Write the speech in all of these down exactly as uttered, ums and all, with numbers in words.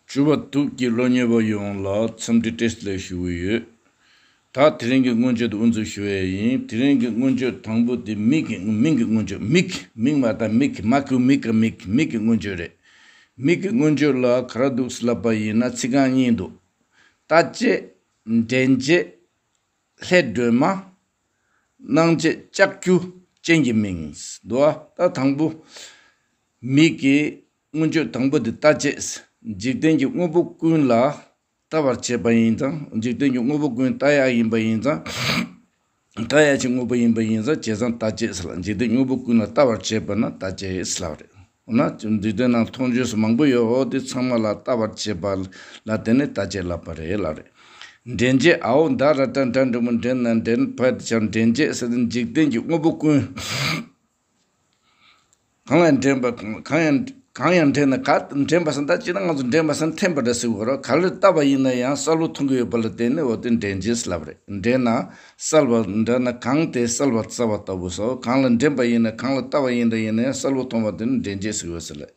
ཞུ་བ་ཐུགས་ཀྱི་བློ་མཉེས་པ་ཡོངས་ལ་འཚམས་འདྲི་བཀྲ་ཤིས་བདེ་ལེགས་ཞུ་གི་ཡོད། ད་དེ་རིང་གི་མངོན་བརྗོད་དུ་དབུ་འཛུགས་ཞུ་ཡས་ཡིན། དེ་རིང་གི་མངོན་བརྗོད་དང་པོ་དེ་མིག་གི་མིང་གི་མངོན་བརྗོད། མིག་མིག་མ་ད་མིག་མ་ཁུ་མིག་ག་མིག་མིག་གི་མངོན་བརྗོད་རེད། མིག་གི་མངོན་བརྗོད་ལ་ག་རེ་འདུག་ཟེར་ལབ་པ་ཡིན་ན་ཚིག་རྐང་གཉིས་འདུག། ལྟ་བྱེད། འདྲེན་བྱེད། ལྷའི་སྒྲོན་མ། སྣང་བྱེད་ལྕགས་ཀྱུ་ཅན་གྱི་མིང་། འདུག་ཨ། ད་དང་པོ། མིག་གི་མངོན་བརྗོད་དང་པོ་དེ་ལྟ་བྱེད། འཇིག་རྟེན་གྱི་དངོས་པོ་ཀུན་ལ་ལྟ་བར་བྱེད་པ་ཡིན་ཙང་། འཇིག་རྟེན་གྱི་དངོས་པོ་ཀུན་ལྟ་ཡག་ཡིན་པ་ཡིན་ཙང་། ལྟ་ཡག་གི་དངོས་པོ་ཡིན་པ་ཡིན་ཙང་བྱས་ཙང་ལྟ་བྱེད་ཟེར་ལ། འཇིག་རྟེན་དངོས་པོ་ཀུན་ལ་ལྟ་བར་བྱེད་པ་ན་ལྟ་བྱེད་ཟེར་ལབ་རེད། འོ་ན་འཇིག་རྟེན་ནང་མཐོང་ཆོས་སུ་མང་པོ་ཡོད། འོ་དེ་ཚང་མ་ལ་ལྟ་བར་བྱེད་པ་ལ་བརྟེན་ནས་ལྟ་བྱེད་ལབ་པ་རེད་ལབ་རེད། འདྲེན་བྱེད། ཨའོ་ད་ར་ཏ་འདྲ་འགྲེང་བུ་འདྲེན་ན་འདྲེན་པ་དེ་ཆ་འདྲེན་བྱེད་ཟེར་ཏེ་འཇིག་རྟེན་གྱི་དངོས་པོ་ཀུན། གང་ལ་འདྲེན་པ་གང་ཡང་གང་ཡང་འདྲེན་ན་ག་འདྲེན་པ་ཟེར་ན། ད་སྤྱིར་ན་ང་ཚོ་འདྲེན་པ་ཟེར་ན་འཐེན་པ་འདྲ་ཟེར་གི་ཡོད་རེད། ག་ལ་ལྟ་བ་ཡིན་ན་ཡང་གསལ་པོ་མཐོང་གི་ཡོད་པ་ལ་བརྟེན་ནས་འོ་དེ་འདྲེན་བྱེད་ཟེར་ལབ་རེད། འདྲེན་ན་གསལ་བ་འདྲ་ན་གང་དེ་གསལ་བ་གསལ་བ་ལྟ་བུ་སོགས། གང་ལ་འདྲེན་པ་ཡིན་ན་གང་ལ་ལྟ་བ་ཡིན་ན་ཡིན་ན་ཡང་གསལ་པོ་མཐོང་བ་དེ་ནི་འདྲེན་བྱེད་ཟེར་གི་ཡོད་ཟེར་ལབ།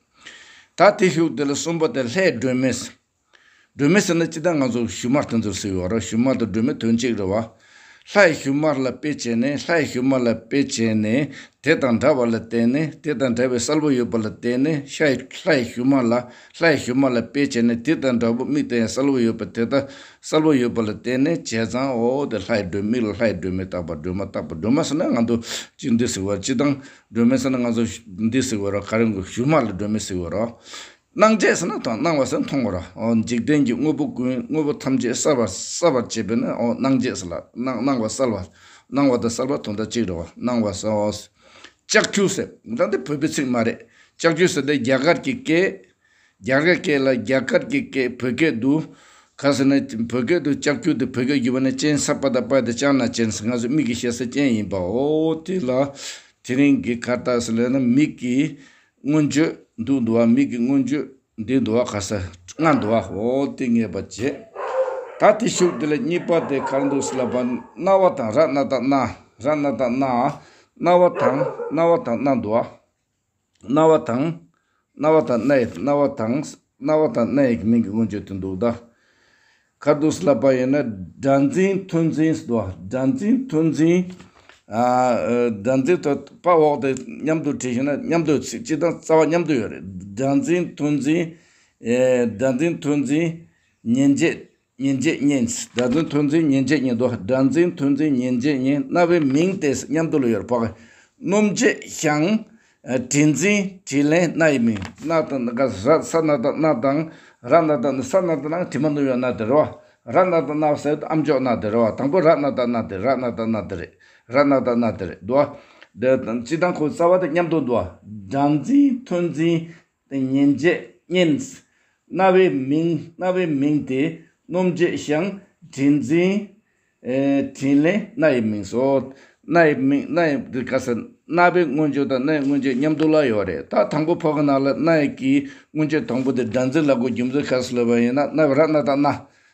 ད་དེ་ཤུགས་དེ་ལ་གསུམ་པ་དེ་ལྷའི་སྒྲོན་མེ། སྒྲོན་མེ་ཟེར་ན་སྤྱིར་བཏང་ང་ཚོ་ཞུན་མར་དེ་ཚོར་ཟེར་གི་ཡོད་རེད། ཞུན་མར་དང་སྒྲོན་མེ་དོན་གཅིག་རེད་བ། ལྷའི་ཞུན་མར་ལ་དཔེ་བྱས་ནས། ལྷའི་ཞུན་མར་ལ་དཔེ་བྱས་ནས་དེ་དང་འདྲ་བ་ལ་བརྟེན་ནས། དེ་དང་འདྲ་བའི་གསལ་པོ་ཡོད་པ་ལ་བརྟེན་ནས། ལྷའི་ལྷའི་ཞུན་མར་ལ་ལྷའི་ཞུན་མར་ལ་དཔེ་བྱས་ནས་དེ་དང་འདྲ་བོ། མིག་དང་ཡང་གསལ་པོ་ཡོད་པ་དེ་དག་གསལ་པོ་ཡོད་པ་ལ་བརྟེན་ནས་བྱས་ཙང་འོ་དེ་ལྷའི་སྒྲོན། མིག་ལ་ལྷའི་སྒྲོན་མེ་བཏགས་པ། སྒྲོན་མ་བཏགས་པ། སྒྲོན་མ་ཟེར་ན་ང་ཚོ་ཅི་འདི་ཟེར་བ། སྤྱིར་བཏང་སྒྲོན་མེ་ཟེར་ན་ང་ཚོ་འདི་ཟེར་བ་རེད། ག་རེ་གོ། ཞུན་མར་ལ་སྒྲོན་མེ་ཟེར་བ་རེད། སྣང་བྱེད་ཟེར་ན་དང་སྣང་བ་ཟེར་ན་མཐོང་བ་རེད། འོ་འཇིག་རྟེན་གྱི་དངོས་པོ་ཀུན། དངོས་པོ་ཐམས་ཅད་གསལ་བར་གསལ་བར་བྱེད་པས་ན་འོ་སྣང་བྱེད་ཟེར་ལ། སྣང་སྣང་བ་གསལ་བ། སྣང་བ་དང་གསལ་བ་དོན་དག་གཅིག་རེད་བ། སྣང་བ་གསལ་བ། ལྕགས་ཀྱུ་ཟེར། ད་འདི་བོད་པའི་ཚིག་མ་རེད། ལྕགས་ཀྱུ་ཟེར་དེ་རྒྱ་གར་གྱི་སྐད། རྒྱ་གར་སྐད་ལ། རྒྱ་གར་གྱི་སྐད་བོད་སྐད་དུ་ག་ཟེར་ན། བོད་སྐད་དུ་ལྕགས་ཀྱུ་དེ་བོད་སྐད་བསྒྱུར་བ་ན་ཅན། ས་པ་ད་པ་དེ་ཅན་ན་ཅན་ཟེར། ང་ཚོ་མིག་གི་ཞེ་ས་ཅན་ཡིན་པའོ། དེ་ལ་དེ་རིང་གི་ག་རེ་ཟེར་ལབ་ན་མིག་གི་མངོན་བརྗོད་འདུག་འདུག་བ། མིག་གི་མངོན་བརྗོད་འདི་འདུག་བ། ག་ས་ལྔ་འདུག་བ། འོ་དེ་ངེས་པ་བྱེད། ད་དེ་ཤུགས་དེ་ལ་གཉིས་པ་དེ་ག་རེ་འདུག་ཟེར་ལབ་པ། རྣ་བ་དང་། ར་ན་ད་རྣ། ར་ན་ད་རྣ། རྣ་བ་དང་། རྣ་བ་དང་རྣ་འདུག་བ། རྣ་བ་དང་། རྣ་བ་དང་རྣ་ཡི། རྣ་བ་དང་། རྣ་བ་དང་རྣ་ཡི་གི་མིང་གི་མངོན་བརྗོད་དེ་འདུག་ད། ག་རེ་འདུག་ཟེར་ལབ་པ་ཡིན་ན་སྒྲ་འཛིན་ཐོས་འཛིན་ཟེར་འདུག་བ། སྒྲ་འཛིན་ཐོས་འཛིན། ཨ། སྒྲ་འཛིན་ཐོས། པ་འོག་དེ་མཉམ་དུ་བྲིས་ཤིང་ན་མཉམ་དུ་ཚིག་སྤྱིར་བཏང་རྩ་བ་མཉམ་དུ་ཡོད་རེད། སྒྲ་འཛིན་ཐོས་འཛིན། ཨེ། སྒྲ་འཛིན་ཐོས་འཛིན། ཉན་བྱེད། ཉན་བྱེད་ཉན། སྒྲ་འཛིན་ཐོས་འཛིན་ཉན་བྱེད་ཉན་འདུག། སྒྲ་འཛིན་ཐོས་འཛིན་ཉན་བྱེད་ཉན། རྣ་བའི་མིང་དེ་མཉམ་དུ་ལ་ཡོད་པ། སྣོམ་བྱེད་ཞིང་། དྲི་འཛིན། དྲིས་ལན། རྣ་ཡི་མིང་། རྣ་དང་ག་ས། ས་ན་ད་རྣ་དང་། ར་ན་ད་རྣ། ས་ན་ད་རྣ་དྲི་མ་འདུག་ཡོད་རྣ་དེ་རེད་བ། ར་ན་ད་རྣ་ཟེར་དུས་ཨམ་ཅོག་རྣ་དེ་རེད་བ། དང་པོ་ར་ན་ད་རྣ་དེ། ར་ན་ད་རྣ་དེ་རེད། ར་ན་ད་རྣ་དེ་རེད་འདུག་བ། དེ་སྤྱིར་བཏང་ཁོ་རྩ་བ་དེ་མཉམ་དུ་འདུག་བ། སྒྲ་འཛིན་ཐོས་འཛིན། ཉན་བྱེད་ཉན། རྣ་བའི་མིང་། རྣ་བའི་མིང་དེ་སྣོམ་བྱེད་ཞིང་། དྲི་འཛིན། ཨེ། དྲིས་ལན། རྣ་ཡི་མིང་སོ། རྣ་ཡི་མིང་། རྣ་ཡི་ག་ས། རྣ་བའི་མངོན་བརྗོད་དང་རྣ་ཡི་མངོན་བརྗོད་མཉམ་དུ་ལ་ཡོད་རེད། ད་དང་པོ་ཕ་གི་ནང་ལ་རྣ་ཡི་གི་མངོན་བརྗོད་དང་པོ་དེ་སྒྲ་འཛིན་ལ་གོ། རྒྱུ་མཚན་ག་ས་ལབ་པ་ཡིན་ན་རྣ་བའི། ར་ན་ད་རྣ།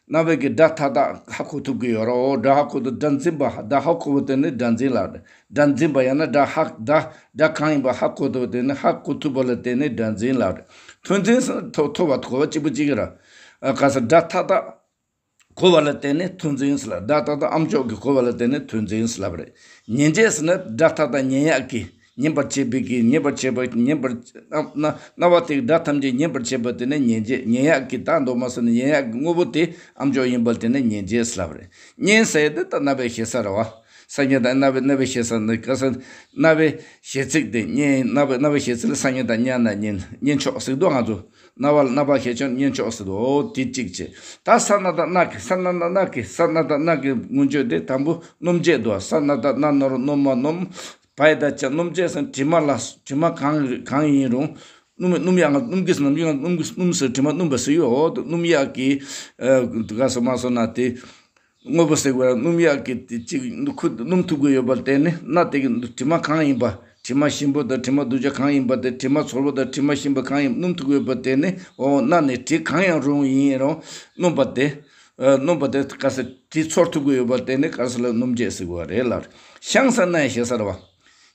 རྣ་བའི་གི་སྒྲ་མཐའ་དག་ཧ་གོ་ཐུབ་ཀྱི་ཡོད་རེད། འོ་སྒྲ་ཧ་གོ་ཐུབ། སྒྲ་འཛིན་པ། སྒྲ་ཧ་གོ་བ་དེ་ནི་སྒྲ་འཛིན་ལ། སྒྲ་འཛིན་པ་ཡང་ན་སྒྲ་ཧ། སྒྲ། སྒྲ་གང་ཡིན་པ་ཧ་གོ་ཐུབ་པ་དེ་ནི། ཧ་གོ་ཐུབ་པ་ལ་བརྟེན་ནས་སྒྲ་འཛིན་ལ། ཐོས་འཛིན་ཟེར་ཐོས། ཐོས་པ་གོ་བ་གཅིག་པུ་གཅིག་གི་ར། ཨ། ག་ས། སྒྲ་མཐའ་དག་གོ་བ་ལ་བརྟེན་ནས་ཐོས་འཛིན་ཟེར་ལ། སྒྲ་མཐའ་དག་ཨམ་ཅོག་གི་གོ་བ་ལ་བརྟེན་ནས་ཐོས་འཛིན་ཟེར་ལབ་རེད། ཉན་བྱེད་ཟེར་ན་སྒྲ་མཐའ་དག་ཉན་ཡག་གི། ཉན་པར་བྱེད་པའི་གི། ཉན་པར་བྱེད་པ། ཉན་པར། རྣ་རྣ་བ་དེ་གི་སྒྲ་ཐམས་ཅད་ཉན་པར་བྱེད་པ་དེ་ནི་ཉན་བྱེད། ཉན་ཡག་གི། ད་མདོ་མ་ཟེར་ན་ཉན་ཡག་གི་དངོས་པོ་དེ་ཨམ་ཅོག་ཡིན་པ་དེ་ནི་ཉན་བྱེད་ཟེར་ལབ་རེད། ཉན་ཟེར་དེ་ད་རྣ་བའི་ཞེ་ས་རེད་བ། སངས་རྒྱས་དང་རྣ་བའི། རྣ་བའི་ཞེ་ས་ནི་ག་ས། རྣ་བའི་ཞེ་ཚིག་དེ་ཉན། རྣ་བའི། རྣ་བའི་ཞེ་ཚིག་ལ་སངས་རྒྱས་དང་མཉམ་ན་ཉན། ཉན་ཆོག་ཟེར་འདུག་ང་ཚོ། རྣ་བ་ལ། རྣ་བ་ཞེས་བྱ་ཉན་ཆོག་ཟེར་འདུག། འོ་དེ་གཅིག་བྱས། ད་ས་ན་ད་རྣ་གི། ས་ན་ན་རྣ་གི། ས་ན་ད་རྣ་གི་མངོན་བརྗོད་དེ་དང་པོ་སྣོམ་བྱེད་འདུག། ས་ན་ད་རྣ། ན་རོ་སྣོ་མ་སྣོམ། བ་ཡ་བཏགས་བྱ། སྣོམ་བྱེད་ཟེར་དྲི་མ་ལ། དྲི་མ་གང་གང་ཡིན་རུང་། སྣོམ། སྣོམ་ཡག་ང་སྣོམ་གི་ཟེར། ནམ་རྒྱུན་ང་སྣོམ་གི། སྣོམ་ཟེར་དྲི་མ་སྣོམ་པ་ཟེར་ཡོད། འོ་སྣོམ་ཡག་གི། ཨ། ག་ས་མ་སོང་ན་དེ། དངོས་པོ་ཟེར་བ་སྣོམ་ཡག་གི་དེ་གཅིག་ཁུ་སྣོམ་ཐུབ་ཀྱི་ཡོད་པར་བརྟེན་ནས་རྣ་དེ་གི་དྲི་མ་གང་ཡིན་པ། དྲི་མ་ཞིམ་པོ་དང་དྲི་མ་སྡུག་ཅག་གང་ཡིན་པ་དེ། དྲི་མ་ཚོར་བ་དང་དྲི་མ་ཞིམ་པ་གང་ཡིན་སྣོམ་ཐུབ་ཀྱི་ཡོད་པར་བརྟེན་ནས། འོ་རྣ་ནས་དྲི་གང་ཡང་རུང་ཡིན་རུང་སྣོམ་པ་དེ། ཨ། སྣོམ་པ་དེ་ག་ས། དྲི་ཚོར་ཐུབ་ཀྱི་ཡོད་པར་བརྟེན་ནས་ག་ས་ལ་སྣོམ་བྱེད་ཟེར་བ་རེད་ལ། ཞང་ཟེར་ན་ཡང་ཞེ་ས་རེད་བ།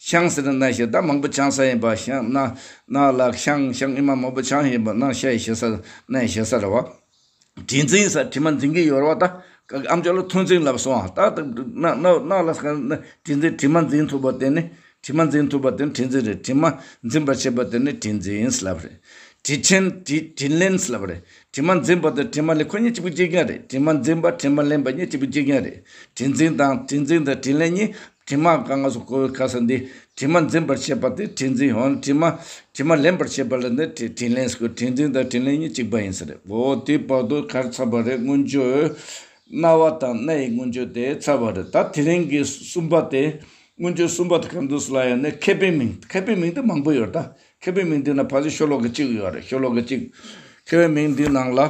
ཤང་ཟེར་ན་ཤ་ད་མང་པོ་ཆང་ས་ཡིན་པ། ཤང་ན་ན་ལ་ཤང་ཤང་ཨི་མ་མང་པོ་ཆང་ཡིན་པ་ན་ཤ་ཡི་ཤ་ས་ན་ཤ་ས་རེད་བ། དྲི་འཛིན་ས་དྲི་མ་འཛིན་གྱི་ཡོད་རེད་བ། ད་ཨམ་ཅོག་ལ་ཐོ་འཛིན་ལབ་སོང་ཨ། ད་ན་ན་ན་ལ་ས་ན་དྲི་འཛིན་དྲི་མ་འཛིན་ཐུབ་པ་དེ་ནི་དྲི་མ་འཛིན་ཐུབ་པ་དེ་ནི་དྲི་འཛིན་རེད། དྲི་མ་འཛིན་པར་བྱེད་པ་དེ་ནི་དྲི་འཛིན་ལབ་རེད། དྲི་ཆེན་དྲི་དྲིན་ལན་ལབ་རེད། དྲི་མ་འཛིན་པ་དང་དྲི་མ་ལེན་ཁོ་གཉིས་གཅིག་པ་གཅིག་རྐྱང་རེད། དྲི་མ་འཛིན་པ་དྲི་མ་ལེན་པ་གཉིས་གཅིག་པ་གཅིག་རྐྱང་རེད། དྲི་འཛིན་དང་དྲི་འཛིན་དང་དྲིན་ལན་གཉིས་དྲི་མ་ག་ང་ཚོ་གོ་ག་ས་འདི་དྲི་མ་འཛིན་པར་བྱེད་པ་དེ་དྲི་འཛིན་ཧོན། དྲི་མ་དྲི་མ་ལེན་པར་བྱེད་པ་ལ་འདི་དྲི་དྲིན་ལན་ཟེར་གོ། དྲི་འཛིན་དང་དྲིན་ལན་གཉིས་གཅིག་པ་ཡིན་ས་རེད། འོ་དེ་བར་དུ་གར་ཚར་བ་རེད། སྔོན་བརྗོད་སྣང་བ་དང་སྣང་བའི་སྔོན་བརྗོད་དེ་ཚར་བ་རེད། ད་དེ་རིང་གི་གསུམ་པ་དེ། སྔོན་བརྗོད་གསུམ་པ་དེ་ག་འདུག་ལ་ཡང་ནས་མཁས་པའི་མིང་། མཁས་པའི་མིང་དེ་མང་པོ་ཡོད་ད། མཁས་པའི་མིང་དེ་ན་ཕལ་ཆེར་ཤོ་ལོ་ཀ་གཅིག་ཡོད་རེད། ཤོ་ལོ་ཀ་གཅིག་མཁས་པའི་མིང་འདི་ནང་ལ་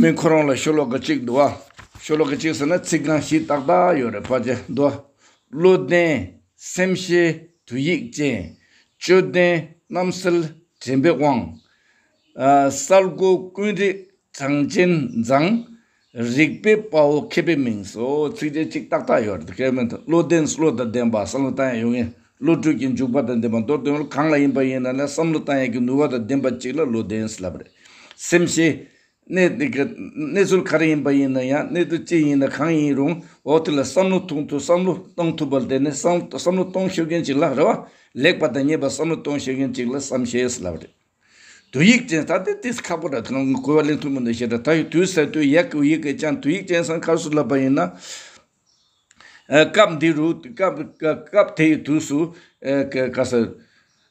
མིང་ཁོ་རང་ལ་ཤོ་ལོ་ཀ་གཅིག་འདུག་བ། ཤོ་ལོ་ཀ་གཅིག་ཟེར་ན་ཚིག་རྐང་བཞི་ཏག་ཏག་ཡོད་རེད། ཕལ་ཆེར་འདུག་བ། བློ་ལྡན། སེམས་ཤེས། དུ་ཡིག་ཅན། དཔྱོད་ལྡན། རྣམ་གསལ། དྲན་པའི་དབང་། ཨ། གསལ་སྒོ། ཀུན་རིག་གྲངས་ཅན་མཛངས། རིག་པའི་དཔའ་བོ་མཁས་པའི་མིང་སོ། ཚིགས་བཅད་གཅིག་ཏག་ཏག་ཡོད་རེད། མཁས་པའི་མིང་དུ་བློ་ལྡན། བློ་དང་ལྡན་པ། བསམ་བློ་བཏང་ཡག་ཡོད་མཁན། བློ་གྲོས་ཀྱི་འཇུག་པ་དང་ལྡན་པ། མདོར་དོན་གང་ལ་ཡིན་པ་ཡིན་ན་ལ་བསམ་བློ་བཏང་ཡག་གི་ནུས་པ་དང་ལྡན་པ་ཅིག་ལ་བློ་ལྡན་ཟེར་ལབ་རེད། སེམས་ཤེས། གནས་འདི་ག་གནས་ཚུལ་ག་རེ་ཡིན་པ་ཡིན་ན་ཡང་། གནས་ཚུལ་ཅི་ཡིན་ན་གང་ཡིན་རུང་། འོ་དེ་ལ་བསམ་བློ་གཏོང་ཐུབ། བསམ་བློ་གཏོང་ཐུབ་པ་ལ་བརྟེན་ནས་བསམ་བསམ་བློ་གཏོང་ཤེས་མཁན་ཅིག་ལ་རེད་བ། ལེགས་པ་དང་ཉེས་པ་བསམ་བློ་གཏོང་ཤེས་མཁན་ཅིག་ལ་བསམ་ཤེས་ཟེར་ལབ་རེད། དུ་ཡིག་ཅན། ད་དེ་ཏིས་ཁག་པོ་ར། དེ་ནང་གོ་བ་ལེན་ཐུབ་མི་འདུག་ཞེ་དྲག་ད་ཡོད་དུས་ཟེར་དུས་ཡ་གི་ཡི་གེ་ཅན། དུ་ཡིག་ཅན་སང་ག་རེ་ཟེར་ལབ་པ་ཡིན་ན། ཨ། སྐབས་འདི་རུ་སྐབས་སྐབས་དེ་ཡི་དུས་སུ། ཨ། ག་ག་ས།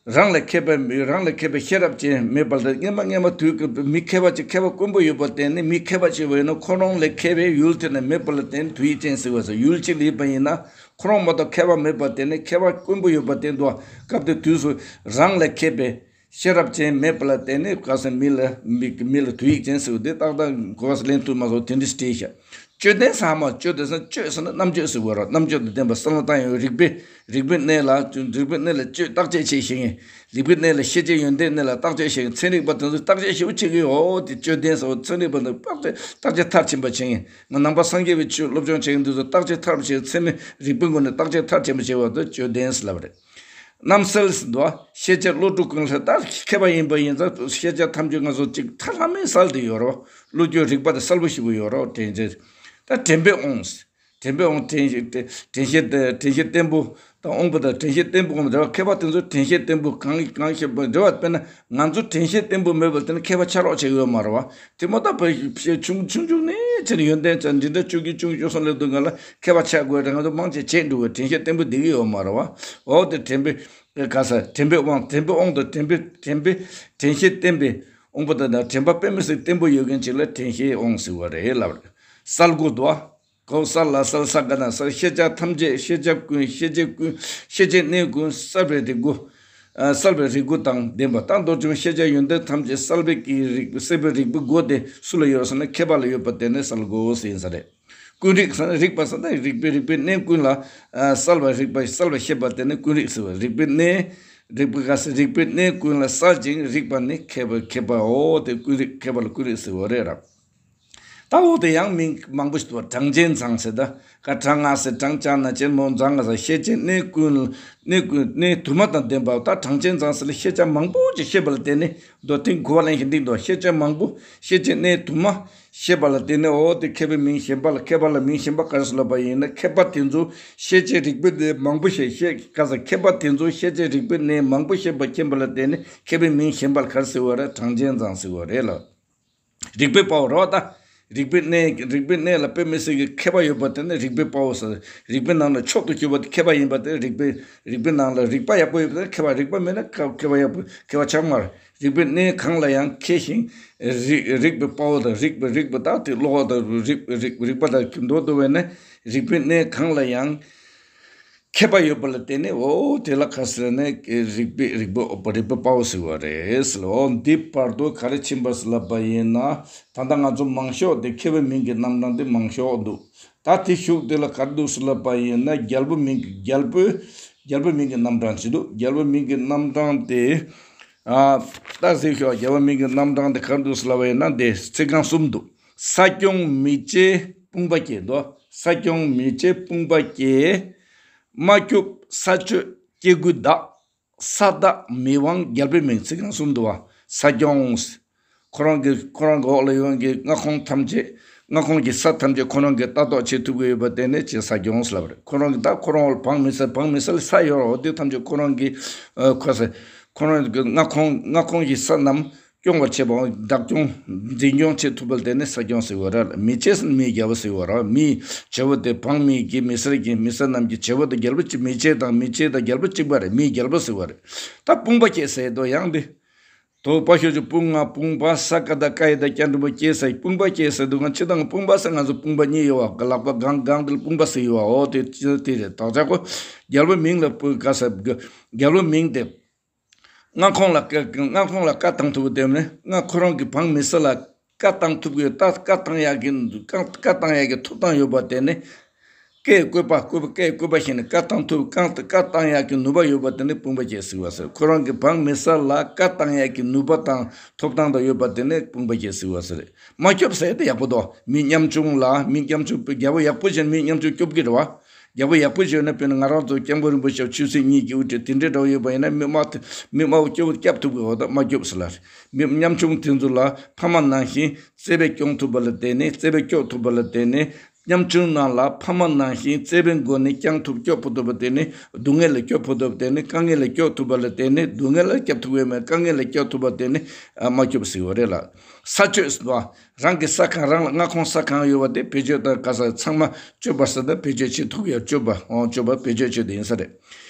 རང་ལས་མཁས་པ། རང་ལས་མཁས་པའི་ཤེས་རབ་ཅན་མེད་པ་ལ། སྔན་མ་སྔན་མ་དུས་ཀྱི་མི་མཁས་པ་ཅིག་མཁས་པ་དཀོན་པོ་ཡོད་པར་བརྟེན་ནས། མི་མཁས་པ་ཅིག་ཡོད་ན་ཁོ་རང་ལས་མཁས་པའི་ཡུལ་དེ་ན་མེད་པ་ལ་བརྟེན་དུ་ཡིག་ཅན་ཟེར་བ་ཟེར། ཡུལ་གཅིག་ལ་ཡིན་པ་ཡིན་ན་ཁོ་རང་མ་གཏོགས་མཁས་པ་མེད་པར་བརྟེན་ནས་མཁས་པ་དཀོན་པོ་ཡོད་པར་བརྟེན་དུ། སྐབས་དེ་དུས་སུ་རང་ལས་མཁས་པའི་ཤེས་རབ་ཅན་མེད་པ་ལ་བརྟེན་ནས་ག་ས་མི་ལ་མི་མི་ལ་དུ་ཡིག་ཅན་ཟེར་བ་དེ་ཏག་ཏག་གོ་བ་ལེན་ཐུབ་མ་སོང་། དེ་འདྲ་ཞིག་བྲིས་ཤག་དཔྱོད་ལྡན་ཟེར་མ། དཔྱོད་ལྡན་ཟེར། དཔྱོད་ཟེར་ན་རྣམ་དཔྱོད་ཟེར་བ་རེད། རྣམ་དཔྱོད་དང་ལྡན་པ། བསམ་བློ་བཏང་ཡག་རིག་པའི་རིག་པའི་གནས་ལ། རིག་པའི་གནས་ལ་དཔྱོད། བརྟག་དཔྱད་བྱེད་ཤེས་མཁན། རིག་པའི་གནས་ལ་ཤེས་བྱའི་ཡོན་ཏན་གནས་ལ་བརྟག་དཔྱད་བྱེད་མཁན། ཚན་རིག་པ་དེ་ཚོས་བརྟག་དཔྱད་ཞིབ་པོ་བྱེད་ཀྱི་ཡོད་དེ། དཔྱོད་ལྡན་ཟེར་བ། ཚན་རིག་པ་དེ་བརྟག་དཔྱད་བརྟག་དཔྱད་མཐར་ཕྱིན་པ་བྱེད་མཁན། ང་ནང་པ་སངས་རྒྱས་པའི་ཆོས་སློབ་སྦྱོང་བྱེད་མཁན་དེ་ཚོས་བརྟག་དཔྱད་མཐར་ཕྱིན། ཚད་མའི་རིག་པའི་སྒོ་ནས་བརྟག་དཔྱད་མཐར་ཕྱིན་པ་བྱེད་པ་དེ་དཔྱོད་ལྡན་ཟེར་ལབ་རེད། རྣམ་གསལ་ཟེར་འདུག་ཤེས་བྱ་བློ་གྲོས་ཀུན་ལ། ད་མཁས་པ་ཡིན་པ་ཡིན་ཙང་ཤེས་བྱ་ཐམས་ཅད་ང་ཚོ་གཅིག་ཐ་ལྷ་མེད་གསལ་དུ་ཡོད་རོ། བློ་རྒྱུ་རིག་པ་དེ་གསལ་པོ་ཞིག་པོ་ཡོད་རོ། དྲན་ཤེས། ད་དྲན་པའི་དབང་། དྲན་པའི་དབང་། དྲན་ཤེས་དེ། དྲན་ཤེས་དེ། དྲན་ཤེས་བརྟན་པོ་དང་དབང་པོ་དང་། དྲན་ཤེས་བརྟན་པོ་དབང་པོ་རེད་བ། མཁས་པ་དེ་ཚོ་དྲན་ཤེས་བརྟན་པོ་གང་གང་ཤེས་པ་རེད་བ། དཔེར་ན་ང་ཚོ་དྲན་ཤེས་བརྟན་པོ་མེད་པ་དེ་ནི་མཁས་པ་ཆགས་རོགས་བྱེད་ཀྱི་ཡོད་མ་རེད་བ། དེ་མ་ཐག་པ་ཆུང་ཆུང་ཆུང་ནས་ཕྱིར་ཡོན་ཏན་ཅན་འདི་འདྲ་བཅུ་གཅིག་བཅུ་གཉིས་བཅུ་གསུམ་སླེབས་དུས་སྒང་ལ་མཁས་པ་ཆགས་དགོས་རེད། ང་ཚོ་མང་ཆེ་བྱེད་འགྲོ་བའི་དྲན་ཤེས་བརྟན་པོ་བསྡད་ཀྱི་ཡོད་མ་རེད་བ། འོ་དེ་དྲན་པའི་ག་ས། དྲན་པའི་དབང་། དྲན་པའི་དབང་དང་དྲན་པའི་དྲན་པའི་དྲན་ཤེས་བརྟན་པའི་དབང་པོ་དང་། དྲན་པ་དཔེ་མི་སྲིད་བརྟན་པོ་ཡོད་མཁན་ཅིག་ལ་དྲན་ཤེས་དབང་ཟེར་བ་རེད་ལབ་རེད། གསལ་སྒོ་འདུག་བ། གོ་ས་ལ་གསལ་ས་ག་ན་གསལ། ཤེས་བྱ་ཐམས་ཅད། ཤེས་བྱ་ཀུན། ཤེས་བྱེད་ཀུན། ཤེས་བྱའི་གནས་ཀུན་གསལ་བའི་རིག་སྒོ། ཨ། གསལ་བའི་རིག་སྒོ་དང་ལྡན་པ། ད་མདོར་བྱས་ཤེས་བྱ་ཡོན་ཏན་ཐམས་ཅད་གསལ་བའི་གི་རིག་གསལ་བའི་རིག་པའི་སྒོ་དེ་སུ་ལ་ཡོད་ཟེར་ན་མཁས་པ་ལ་ཡོད་པ་དེ་ནི་གསལ་སྒོ་ཟེར་ཡིན་ས་རེད། ཀུན་རིག་ཟེར་ན་རིག་པ་ཟེར་ན་རིག་པའི་རིག་པའི་གནས་ཀུན་ལ། ཨ། གསལ་བ་རིག་པ་གསལ་བ་ཤེས་པ་དེ་ནི་ཀུན་རིག་ཟེར་བ། རིག་པའི་གནས། རིག་པའི་ག་ས། རིག་པའི་གནས་ཀུན་ལ་གསལ་ཅིང་རིག་པ་ནི་མཁས་པ། མཁས་པའོ། དེ་ཀུན་རིག་མཁས་པ་ལ་ཀུན་རིག་ཟེར་བ་རེད་ར། ད་འོ་དེ་ཡང་མིང་མང་པོ་ཞིག་འདུག་བ། གྲངས་ཅན་མཛངས་ཟེར། ད་ག་གྲངས་ང་ཟེར། གྲངས་ཅན་ན་ཅན་མོ། མཛངས་ང་ཟེར། ཤེས་བྱའི་གནས་ཀུན། གནས་ཀུན། གནས་དུ་མ་དང་ལྡན་པ། ད་གྲངས་ཅན་མཛངས་ཟེར་ལ་ཤེས་བྱ་མང་པོ་ཅིག་ཤེས་པ་ལ་བརྟེན་ནས། མདོར་བསྟན་གོ་བ་ལེན་ཞིག་འདི་འདུག་ཤེས་བྱ་མང་པོ། ཤེས་བྱའི་གནས་དུ་མ་ཤེས་པ་ལ་བརྟེན་ནས། འོ་དེ་མཁས་པའི་མིང་གཞན་པ་ལ། མཁས་པ་ལ་མིང་གཞན་པ་ག་རེ་ཟེར་ལབ་པ་ཡིན་ན། མཁས་པ་དེ་ཚོ་ཤེས་བྱའི་རིག་པའི་གནས་མང་པོ་ཞིག་ཤེས་ག་ས། མཁས་པ་དེ་ཚོ་ཤེས་བྱའི་རིག་པའི་གནས་མང་པོ་ཤེས་པ་མཁྱེན་པ་ལ་བརྟེན་ནས་མཁས་པའི་མིང་གཞན་པ་ལ་ག་རེ་ཟེར་བ་རེད། གྲངས་ཅན་མཛངས་ཟེར་བ་རེད་ལ། རིག་པའི་དཔའ་བོ་རེད་བ་ད། རིག་པའི་གནས། རིག་པའི་གནས་ལ་དཔེ་མི་སྲིད་ཀྱི་མཁས་པ་ཡོད་པ་དེ་ནི་རིག་པའི་དཔའ་བོ་ཟེར། རིག་པའི་ནང་ལ་མཆོག་ཏུ་གྱུར་པ་དེ་མཁས་པ་ཡིན་པ་དེ། རིག་པའི། རིག་པའི་ནང་ལ་རིག་པ་ཡག་པོ་ཡོད་པ་དེ་མཁས་པ། རིག་པ་མེད་ན་མཁས་མཁས་པ་ཡག་པོ་མཁས་པ་ཆགས་མ་རེད། རིག་པའི་གནས་གང་ལ་ཡང་མཁས་ཤིང་། རིག་རིག་པའི་དཔའ་བོ་དང་། རིག་པའི། རིག་པ་དག་དེ་ཀློག་པ་དང་། རིག་རིག་རིག་པ་དང་མདོར་བསྡུ་བས་ན། རིག་པའི་གནས་གང་ལ་ཡང་མཁས་པ་ཡོད་པ་ལ་བརྟེན་ནས། འོ་དེ་ལ་ག་ཟེར་ན་རིག་པའི། རིག་པའི། རིག་པའི་དཔའ་བོ་ཟེར་བ་རེད་ཟེར་ལ། འོ་འདི་བར་དུ་ག་རེ་ཕྱིན་པ་ཟེར་ལབ་པ་ཡིན་ན། ད་ལྟ་ང་ཚོ་མང་ཤོས་དེ་མཁས་པའི་མིང་གི་རྣམ་གྲངས་དེ་མང་ཤོས་འདུག་ད་དེ་གཞུག་དེ་ལ་ག་རེ་འདུག་ཟེར་ལབ་པ་ཡིན་ན། རྒྱལ་པོ་མིང་གི། རྒྱལ་པོའི། རྒྱལ་པོའི་མིང་གི་རྣམ་གྲངས་ཅིག་འདུག་རྒྱལ་པོའི་མིང་གི་རྣམ་གྲངས་དེ། ཨ། ད་གཟིགས་ཤོག་རྒྱལ་པོའི་མིང་གི་རྣམ་གྲངས་དེ་ག་རེ་འདུག་ཟེར་ལབ་པ་ཡིན་ན། དེ་ཚིག་རྐང་གསུམ་འདུག་ས་སྐྱོང་མི་བྱེད་དཔུང་པ་བསྐྱེད་དོ། ས་སྐྱོང་མི་བྱེད་དཔུང་པ་བསྐྱེད། མ་སྐྱོབ་ས་གཅོད་ སྐྱེ་དགུའི་བདག། ས་བདག། མི་དབང་། རྒྱལ་པོའི་མིང་། ཚིག་རྐང་གསུམ་འདུག་བ། ས་སྐྱོང་། ཁོ་རང་གི་ཁོ་རང་གི་འོག་ལ་ཡོད་མཁན་གྱི་མངའ་ཁོངས་ཐམས་ཅད། མངའ་ཁོངས་ཀྱི་ས་ཐམས་ཅད་ཁོ་རང་གིས་ལྟ་རྟོག་བྱེད་ཐུབ་ཀྱི་ཡོད་པ་དེ་ནི་ཅིག་ས་སྐྱོང་ཟེར་ལབ་རེད། ཁོ་རང་གི་ད་ཁོ་རང་འོག་ལ་འབངས་མི་སེར་འབངས་མི་སེར་ལ་ས་ཡོད་རེད། འོ་དེ་ཐམས་ཅད་ཁོ་རང་གི་ཁོ་ས་ཁོ་རང་གི་མངའ་ཁོངས་མངའ་ཁོངས་ཀྱི་ས་རྣམས་སྐྱོང་བར་བྱེད་པའམ་བདག་སྐྱོང་འཛིན་སྐྱོང་བྱེད་ཐུབ་པ་དེ་ནི་ས་སྐྱོང་ཟེར་བ་རེད། མི་བྱེད་ཟེར་ན་མིའི་རྒྱལ་པོ་ཟེར་བ་རེད། མིའི་བྱེད་པོ་དེ་འབངས་མི་གི་མི་སེར་གྱི་མི་སེར་རྣམས་ཀྱི་བྱེད་པོ་དེ་རྒྱལ་པོ་གཅིག་མི་བྱེད་དང་མི་བྱེད་དང་རྒྱལ་པོ་གཅིག་པ་རེད། མིའི་རྒྱལ་པོ་ཟེར་བ་རེད། ད་དཔུང་པ་བསྐྱེད་ཟེར་དོ་ཡང་འདི། དོ་པ་ཤོ་ཆུ་དཔུང་ང་དཔུང་པ་ས་ཀ་ད་ཀ་ཡི་ད་སྐྱ་འགྲེང་བུ་སྐྱེ་ས་དཔུང་པ་བསྐྱེད་ཟེར་དུས་ང་ཕྱི་དང་དཔུང་པ་ཟེར་ང་ཚོ་དཔུང་པ་གཉིས་ཡོད་བ། ལག་པ་སྒང་སྒང་དེ་ལ་དཔུང་པ་ཟེར་ཡོད་བ། འོ་དེ་ཅི་དེ་རེད། དག་ཆ་གོ། རྒྱལ་པོ་མིང་ལ་དཔུང་ཀ་ས་རྒྱལ་པོ་མིང་དེ། མངའ་ཁོངས་ལ་བཀའ་མངའ་ཁོངས་ལ་བཀའ་བཏང་ཐུབ་པ་དེ་ནི་མངའ་ཁོ་རང་གི་འབངས་མི་སེར་ལ་བཀའ་བཏང་ཐུབ་ཀྱི་ད་བཀའ་བཏང་ཡག་གི་བཀའ་བཀའ་བཏང་ཡག་གི་ཐོབ་ཐང་ཡོད་པ་དེ་ནི། བཀའི་བཀོད་པ་བཀོད་པ་བཀའི་བཀོད་པ་བཞིན་བཀའ་བཏང་ཐུབ་བཀའ་བཀའ་བཏང་ཡག་གི་ནུས་པ་ཡོད་པ་དེ་ནི་དཔུང་པ་བསྐྱེད་ཟེར་བ་ཟེར། ཁོ་རང་གི་འབངས་མི་སེར་ལ་བཀའ་བཏང་ཡག་གི་ནུས་པ་དང་ཐོབ་ཐང་དང་ཡོད་པ་དེ་ནི་དཔུང་པ་བསྐྱེད་ཟེར་བ་ཟེར། དམག་སྐྱོབ་ཟེར་དེ་ཡག་པོ་འདུག་མི་ཉམ་ཆུང་ལ་མི་ཉམ་ཆུང་རྒྱལ་པོ་ཡག་པོ་བྱས་ན་མི་ཉམ་ཆུང་སྐྱོབ་ཀྱི་རེད་བ། རྒྱལ་པོ་ཡག་པོ་བྱས་ན་དཔེར་ན་ང་རང་ཚོ་སྐྱབས་མགོན་རིན་པོ་ཆེ་ཆོས་སྲིད་གཉིས་ཀྱི་དབུ་ཁྲིད་དེ་འདྲའི་འདྲ་བོ་ཡོད་པ་ཡིན་ན་མི་དམག་དེ་མི་དམག་པོ་སྐྱོབ་སྐྱབས་ཐུབ་དགོས་པ་དང་དམག་སྐྱོབ་ཟེར་ལ། མི་ཉམ་ཆུང་དེ་ཚོ་ལ་ཕ་མ་ནང་བཞིན་བརྩེ་བས་སྐྱོང་ཐུབ་པ་ལ་བརྟེན་ནས་བརྩེ་བས་སྐྱོབ་ཐུབ་པ་ལ་བརྟེན་ནས་ཉམ་ཆུང་རྣམས་ལ་ཕ་མ་ནང་བཞིན་བརྩེ་བའི་སྒོ་ནས་སྐྱོང་ཐུབ་སྐྱོབ་ཕོད་ཐུབ་པ་དེ་ནི་སྡུག་བསྔལ་ལ་སྐྱོབ་ཕོད་ཐུབ་པ་དེ་ནི་དཀའ་ངལ་ལ་སྐྱོབ་ཐུབ་པ་ལ་བརྟེན་ནས་སྡུག་བསྔལ་ལ་སྐྱོབ་ཐུབ་པའི་མེད་དཀའ་ངལ་ལ་སྐྱོབ་ཐུབ་པ་དེ་ནི་དམག་སྐྱོབ་ཟེར་བ་རེད་ལ། ས་སྤྱོད་ཟེར་བ། རང་གི་ས་ཁང་རང་ལ་མངའ་ཁོངས་ས་ཁང་ཡོད་པ་དེ་བེད་སྤྱོད་དང་ག་ས་ཚང་མ་སྤྱོད་པ་ཟེར་ད་བེད་སྤྱོད་བྱེད་ཐུབ་ཡ་སྤྱོད་པ་འོང་སྤྱོད་པ་བེད་སྤྱོད་བྱེད་དེ་ཡིན་ས་རེད།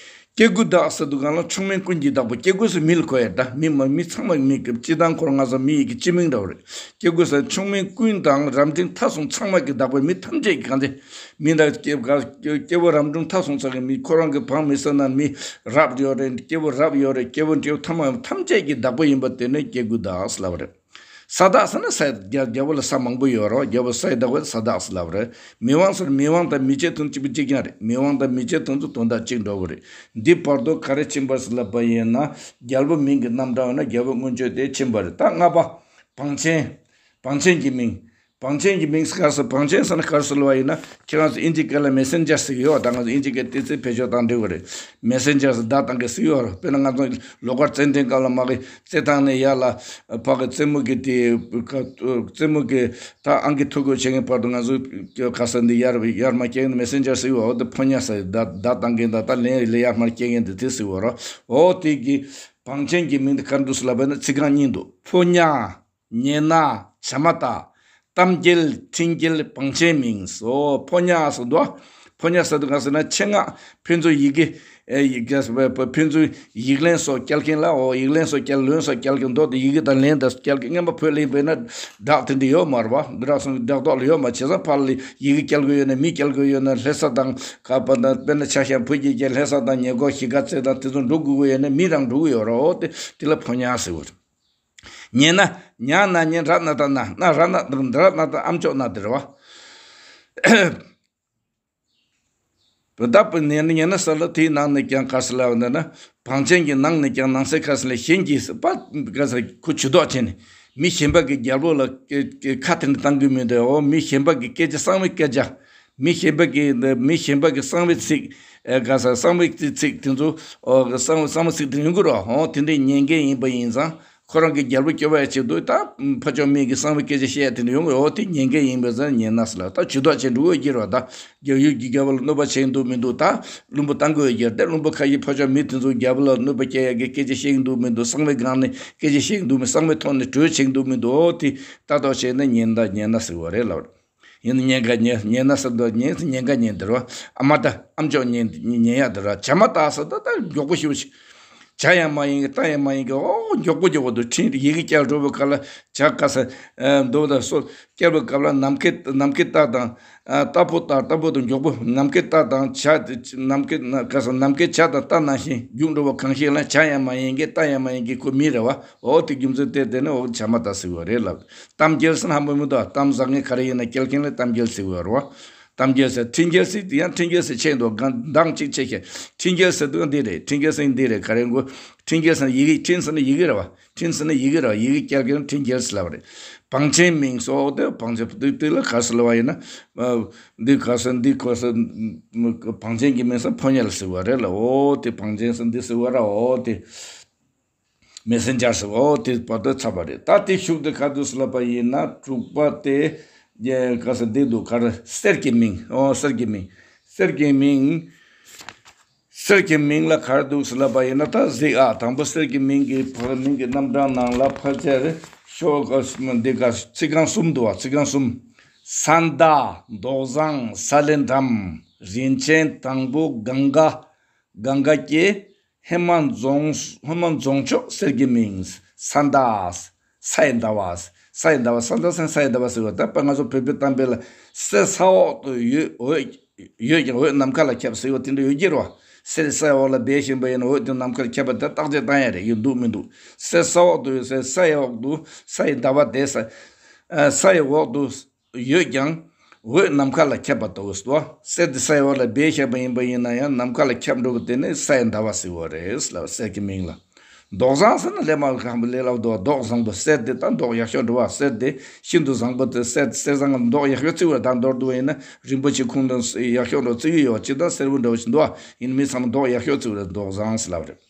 སྐྱེ་དགུའི་བདག་ཟེར་དུས་གང་ལ་ཆུང་མིང་ཀུན་གྱི་བདག་པོ། སྐྱེ་དགུ་ཟེར་མི་ལ་གོ་ཡ་ད་མི་མ་མི་ཚང་མ་མི་སྤྱི་བཏང་ཁོ་རང་ང་ཚོ་མི་ཡི་གི་སྤྱི་མིང་འདྲ་བོ་རེད། སྐྱེ་དགུ་ཟེར་ཆུང་མིང་ཀུན་དང་རབ་འབྲིང་ཐ་གསུམ་ཚང་མ་གི་བདག་པོ་མི་ཐམས་ཅད་ཀྱི་གང་ཚེ་མི་འདྲ་སྐྱེ་སྐྱེ་བོ་རབ་འབྲིང་ཐ་གསུམ་ཚང་གི་མི་ཁོ་རང་གི་འབངས་མི་སེར་ན་མི་རབ་ཡོད་རེད། སྐྱེ་བོ་རབ་ཡོད་རེད། སྐྱེ་བོ་འབྲིང་ཐ་མ་ཐམས་ཅད་ཀྱི་བདག་པོ་ཡིན་པ་དེ་ནི་སྐྱེ་དགུའི་བདག་ཟེར་ལབ་རེད། ས་བདག་ཟེར་ན་ས་རྒྱལ་རྒྱལ་པོ་ལ་ས་མང་པོ་ཡོད་རོགས། རྒྱལ་པོ་སའི་བདག་པོ་ས་བདག་ཟེར་ལབ་རེད། མི་དབང་ཟེར་མི་དབང་དང་མི་བྱེད་དོན་གཅིག་པ་གཅིག་རྐྱང་རེད། མི་དབང་དང་མི་བྱེད་དོན་ཚོ་དོན་དག་གཅིག་འདྲ་བོ་རེད། འདི་བར་དུ་ག་རེ་ཕྱིན་པ་ཟེར་ལབ་པ་ཡིན་ན་རྒྱལ་པོ་མིང་གི་རྣམ་གྲངས་ཡོད་ན་རྒྱལ་པོ་མངོན་སྤྱོད་དེ་ཕྱིན་པ་རེད། ད་ལྔ་པ། བང་ཆེན། བང་ཆེན་གྱི་མིང་། བང་ཆེན་གྱི་མིང་ག་རེ་ཟེར། བང་ཆེན་ཟེར་ན་ག་རེ་ཟེར་ལབ་པ་ཡིན་ན་ཁྱེད་རང་ཚོ་ཨིན་ཇི་སྐད་ལ་མེ་སེན་ཇར་ཟེར་གྱི་ཡོད། ད་ང་ཚོ་ཨིན་ཇི་སྐད་ཏི་ཙི་བེད་སྤྱོད་བཏང་འགྲིག་པ་རེད། མེ་སེན་ཇར་ཟེར་བརྡ་བཏང་གི་ཟེར་གྱི་ཡོད་རེད། དཔེར་ན་ང་ཚོ་ལོགས་ཀར་རྩེད་འགྲན་སྐབས་ལ་མ་གི་རྩེད་ཐང་ནས་ཡར་ལ་ཕ་གི་རྩེད་མོ་གི་དེ་རྩེད་མོ་གི་ད་ཨང་ཀི་ཐོ་འགོད་བྱེད་མཁན་བར་དུ་ང་ཚོ་ག་ས་འདི་ཡར་ཡར་མར་སྐྱེལ་མཁན་མེ་སེན་ཇར་ཟེར་གྱི་ཡོད། འོ་དེ་ཕོ་ཉ་ཟེར་བརྡ་བརྡ་བཏང་མཁན་ད་ད་ལན་ལ་ཡར་མར་སྐྱེལ་མཁན་དེ་དེ་ཟེར་གྱི་ཡོད་རེད། འོ་དེ་གི་བང་ཆེན་གྱི་མིང་དེ་ག་རེ་འདུག་ཟེར་ལབ་པ་ཡིན་ན་ཚིག་རྐང་གཉིས་འདུག་ཕོ་ཉ། ཉེ་ན། བྱ་མ་དག་གཏམ་རྒྱལ། འཕྲིན་རྒྱལ། བང་ཆེན་མིང་སོ། ཕོ་ཉ་ཟེར་འདུག་ཕོ་ཉ་ཟེར་དུས་ག་ཟེར་ན་ཆེད་མངགས་ཕན་ཚུན་ཡི་གེ་ཨེ་ཡི་གེ་ཕན་ཚུན་ཡིག་ལན་སོགས་སྐྱེལ་མཁན་ལ། འོ་ཡིག་ལན་སོགས་སྐྱེལ། ལན་སོགས་སྐྱེལ་མཁན་འདུག་དེ་ཡི་གེ་དང་ལན་དང་སྐྱེལ་མཁན། སྔོན་མ་བོད་ལ་ཡིན་པས་ན་སྦྲག་དེ་འདྲ་ཡོད་མ་རེད་པ། འདི་རག་སོང་སྦྲག་ཐོག་ལ་ཡོད་མ། བྱས་ཙང་ཕར་ལ་ཡི་གེ་སྐྱེལ་དགོས་ཡོད་ན་མི་སྐྱེལ་དགོས་ཡོད་ན་ལྷ་ས་དང་ག་པ་དང་དཔེར་ན་ཆ་བཞག་བོད་ཀྱི་རྒྱལ་ལྷ་ས་དང་ཉེ་འཁོར་གཞིས་ཀ་རྩེ་དང་དེ་ཚོ་འགྲོ་དགོས་ཀྱི་ཡོད་ན་མི་རང་འགྲོ་གི་ཡོད་རེད། འོ་དེ་དེ་ལ་ཕོ་ཉ་ཟེར་བ་རེད། ཉེ་ན། ཉ་ན་ཉེ་ར་ན་ད་ན་ན་ར་ན་ད་ར་ན་ད་ཨམ་ཅོག་ན་དེ་རེད་བ། བུ་ད་བུ་ཉེ་ན་ཉེ་ན་ས་ལ་དེའི་ནང་ནས་ཀྱང་ག་ས་ལ་བ་འདི་ན་བང་ཆེན་གྱི་ནང་ནས་ཀྱང་ནང་གསེས་ག་ས་ལ་གཞན་གྱིས་པ་ག་ས་ཁོ་ཇུས་གཏོགས་བྱས་ནས་མི་གཞན་པ་གི་རྒྱལ་པོ་ལ་ཁ་དེ་འདྲ་བཏང་གི་མི་འདུག་འོ་མི་གཞན་པ་གི་སྐད་ཆ་གསང་བའི་སྐད་ཆ། མི་གཞན་པ་གི་མི་གཞན་པ་གི་གསང་བའི་ཚིག་ཨེ་ག་ས་གསང་བའི་ཚིག་དེ་ཚོ་ཨོ་གསང་བའི་གསང་བའི་ཚིག་དེ་ཡོང་གི་རོ། ཨོ་དེ་འདྲའི་ཉན་མཁན་ཡིན་པ་ཡིན་ཙང་ཁོ་རང་གི་རྒྱལ་པོ་སྐྱོབ་པ་ཡ་ཆེད་དུ་ད་ཕ་ཕྱོགས་མི་གི་གསང་བའི་སྐད་ཆ་བཤད་ཡ་དེ་འདྲ་ཡོང་གི་རོ། ཨོ་དེ་ཉན་མཁན་ཡིན་པ་ཙང་ཉན་ན་ཟེར་ལ་ད་ཇུས་གཏོགས་བྱེད་འགྲོ་འོས་ཀྱི་རོ། ད་རྒྱལ་ཡུལ་གྱི་རྒྱལ་པོ་ལ་གནོད་པ་བྱེད་འདུག་མི་འདུག་ད་བླུན་པོ་བཏང་གི་འོས་ཀྱི་རོ། ད་བླུན་པོ་ཁ་ཡི་ཕ་ཕྱོགས་མི་དེ་ཚོ་རྒྱལ་པོ་ལ་གནོད་པ་སྐྱེལ་ཡ་གི་སྐད་ཆ་བཤད་ཀྱི་འདུག་མི་འདུག་གསང་བའི་སྒང་ནས་སྐད་ཆ་བཤད་ཀྱི་འདུག་མི་གསང་བའི་ཐོག་ནས་གྲོས་བྱེད་ཀྱི་འདུག་མི་འདུག་ཨོ་དེ་ལྟ་རྟོག་བྱས་ནས་ཉན་ད་ཉན་ན་ཟེར་བ་རེད་ལབ། ཡིན་ན་ཉན་ག་ཉན་ཉན་ན་ཟེར་འདུག་ཉན་ཉན་ག་ཉན་འདི་རོ། ཨ་མ་ད་ཨམ་ཅོག་ཉན་ཉན་ཡ་འདི་ར་བྱ་མ་ད་ཟེར་ད་ད་མགྱོགས་པོ་ཞིག་བྱ་ཡང་མ་ཡིན་གི་ད་ཡང་མ་ཡིན་གི་ཨོ་མགྱོགས་པོ་མགྱོགས་པོ་འདུག་འཕྲིན་ཡི་གེ་སྐྱེལ་འགྲོ་བའི་སྐབས་ལ་བྱ་ག་ས་འདུག་ད་སོ་སྐྱེལ་བའི་སྐབས་ལ་ནམ་མཁའི་ནམ་མཁའི་རྟ་དང་རྟ་ཕོ་རྟ་རྟ་ཕོ་དང་མགྱོགས་པོ་ནམ་མཁའི་རྟ་དང་བྱ་ནམ་མཁའི་ག་ས་ནམ་མཁའི་བྱ་དང་རྟ་ནང་བཞིན་རྒྱུག་འགྲོ་བ་གང་ཞིག་ལ་བྱ་ཡང་མ་ཡིན་གི་ད་ཡང་མ་ཡིན་གི་ཁོ་མི་རེད་བ། འོ་དེ་རྒྱུ་མཚན་དེ་དེ་ནི་འོ་བྱ་མ་ད་ཟེར་བ་རེད་ལབ། གཏམ་རྒྱལ་ཟེར་ན་ཧམ་པ་མི་འདུག་གཏམ་ཟ་མཁན་ག་རེ་ཡིན་ན་སྐྱེལ་མཁན་ལ་གཏམ་རྒྱལ་ཟེར་བ་རེད་བ། གཏམ་རྒྱུད་ཟེར། འཕྲིན་རྒྱུད་ཟེར་དེ་ཡང་འཕྲིན་རྒྱུད་ཟེར་ཆེད་དུ་གང་མདང་གཅིག་ཆེ་ཤེས། འཕྲིན་རྒྱུད་ཟེར་དུས་འདི་རེད། འཕྲིན་རྒྱུད་ཟེར་འདི་རེད། ག་རེ་གོ། འཕྲིན་རྒྱུད་ཟེར་ཡི་གེ། འཕྲིན་ཟེར་ན་ཡི་གེ་རེད་བ། འཕྲིན་ཟེར་ན་ཡི་གེ་རེད་བ། ཡི་གེ་སྐྱེལ་མཁན་འཕྲིན་རྒྱུད་ཟེར་ལབ་པ་རེད། བང་ཆེན་མིང་སོགས་དེ་བང་ཆེན་དེ་དེ་ལ་ག་ཟེར་ལབ་པ་ཡིན་ན། འདི་ག་ཟེར་འདི་ག་ཟེར། བང་ཆེན་གྱི་མིང་ཟེར་ཕོ་ཉ་ལ་ཟེར་བ་རེད་ལ། འོ་དེ་བང་ཆེན་ཟེར་འདི་ཟེར་བ་ར། འོ་དེ། མེ་སེན་ཇར་ཟེར་བ། འོ་དེ་བར་དུ་ཚར་བ་རེད། ད་དེ་ཤུགས་དེ་ག་དུས་སུ་ལབ་པ་ཡིན་ན། དྲུག་པ་དེ་ག་ཟེར་འདི་འདུག་ག་རེ། གསེར་གྱི་མིང་། འོ་གསེར་གྱི་མིང་། གསེར་གྱི་མིང་། གསེར་གྱི་མིང་ལ་ག་རེ་འདུག་སུ་ལབ་པ་ཡིན་ན། ད་གཟིགས་ཨ། དང་པོ་གསེར་གྱི་མིང་གི་ཕ་མིང་གི་རྣམ་གྲངས་ནང་ལ་ཕལ་ཆེར་ཤོག་འདི་ག་ཚིག་རྐང་གསུམ་འདུག་བ། ཚིག་རྐང་གསུམ། ས་མདའ། མདོག་བཟང་། ས་ལེ་འགྲམ། རིན་ཆེན་དང་པོ། གངྒཱ། གངྒཱ་སྐྱེས། ཧེ་མ་རྫོང་། ཧེ་མ་རྫོང་ཕྱོགས་གསེར་གྱི་མིང་། ས་མདའ། ས་ཡི་ཟླ་བ། ས་ཡི་ཟླ་བ། ས་མདའ་ཟེར་ས་ཡི་ཟླ་བ་ཟེར་བ། ད་ང་ཚོ་བོད་པའི་གཏམ་དཔེ་ལ། གསེར་ས་འོག་ཏུ་ཡོད། འོད། ཡོད་ཀྱང་འོད་ནམ་མཁའ་ལ་ཁྱབ་ཟེར་བ་དེ་འདྲ་ཡོད་ཀྱི་རེད་བ། གསེར་ས་འོག་ལ་སྦས་བཞིན་པ་ཡིན་ན་འོད་དེ་ནམ་མཁར་ཁྱབ་པ་དེ་བརྟག་དཔྱད་བཏང་ཡ་རེད། ཡོད་འདུག་མི་འདུག་གསེར་ས་འོག་ཏུ་ཡོད་ཟེར། ས་ཡི་འོག་ཏུ། ས་ཡི་ཟླ་བ་དེ་ས། ས་ཡི་འོག་ཏུ་ཡོད་ཀྱང་འོད་ནམ་མཁའ་ལ་ཁྱབ་པ་ལྟ་བུ་སོ། གསེར་དེ་ས་ཡི་འོག་ལ་སྦས་བཞག་པ་ཡིན་པ་ཡིན་ན་ཡང་ནམ་མཁའ་ལ་ཁྱབ་འགྲོ་བ་དེ་ནི་ས་ཡི་ཟླ་བ་ཟེར་བ་རེད་ལ། གསེར་གྱི་མིང་ལ། མདོག་བཟང་ཟེར་ན་ལས་མ་ཁམ་པོ་ལས་སླ་བོ་འདུག་མདོག་བཟང་པོ། གསེར་དེ་ད་མདོག་ཡག་ཤོས་འགྲོ་བ། གསེར་དེ་ཤིན་ཏུ་བཟང་པོ་དེ། གསེར་གསེར་བཟང་གི་མདོག་ཡག་ཤོས་བརྩི་བ་ད་མདོར་བསྡུ་བ་ཡིན་ན་རིན་པོ་ཆེ་ཁུངས་དང་ཡག་ཤོས་འགྲོ་བརྩི་གི་ཡོད། ཅི་ད་སེར་པོ་འདྲ་བོ་ཞིག་འདུག་ཡིན་མི་ཚང་མ་མདོག་ཡག་ཤོས་བརྩི་བ་རེད། མདོག་བཟང་ཟེར་ལབ་རེད།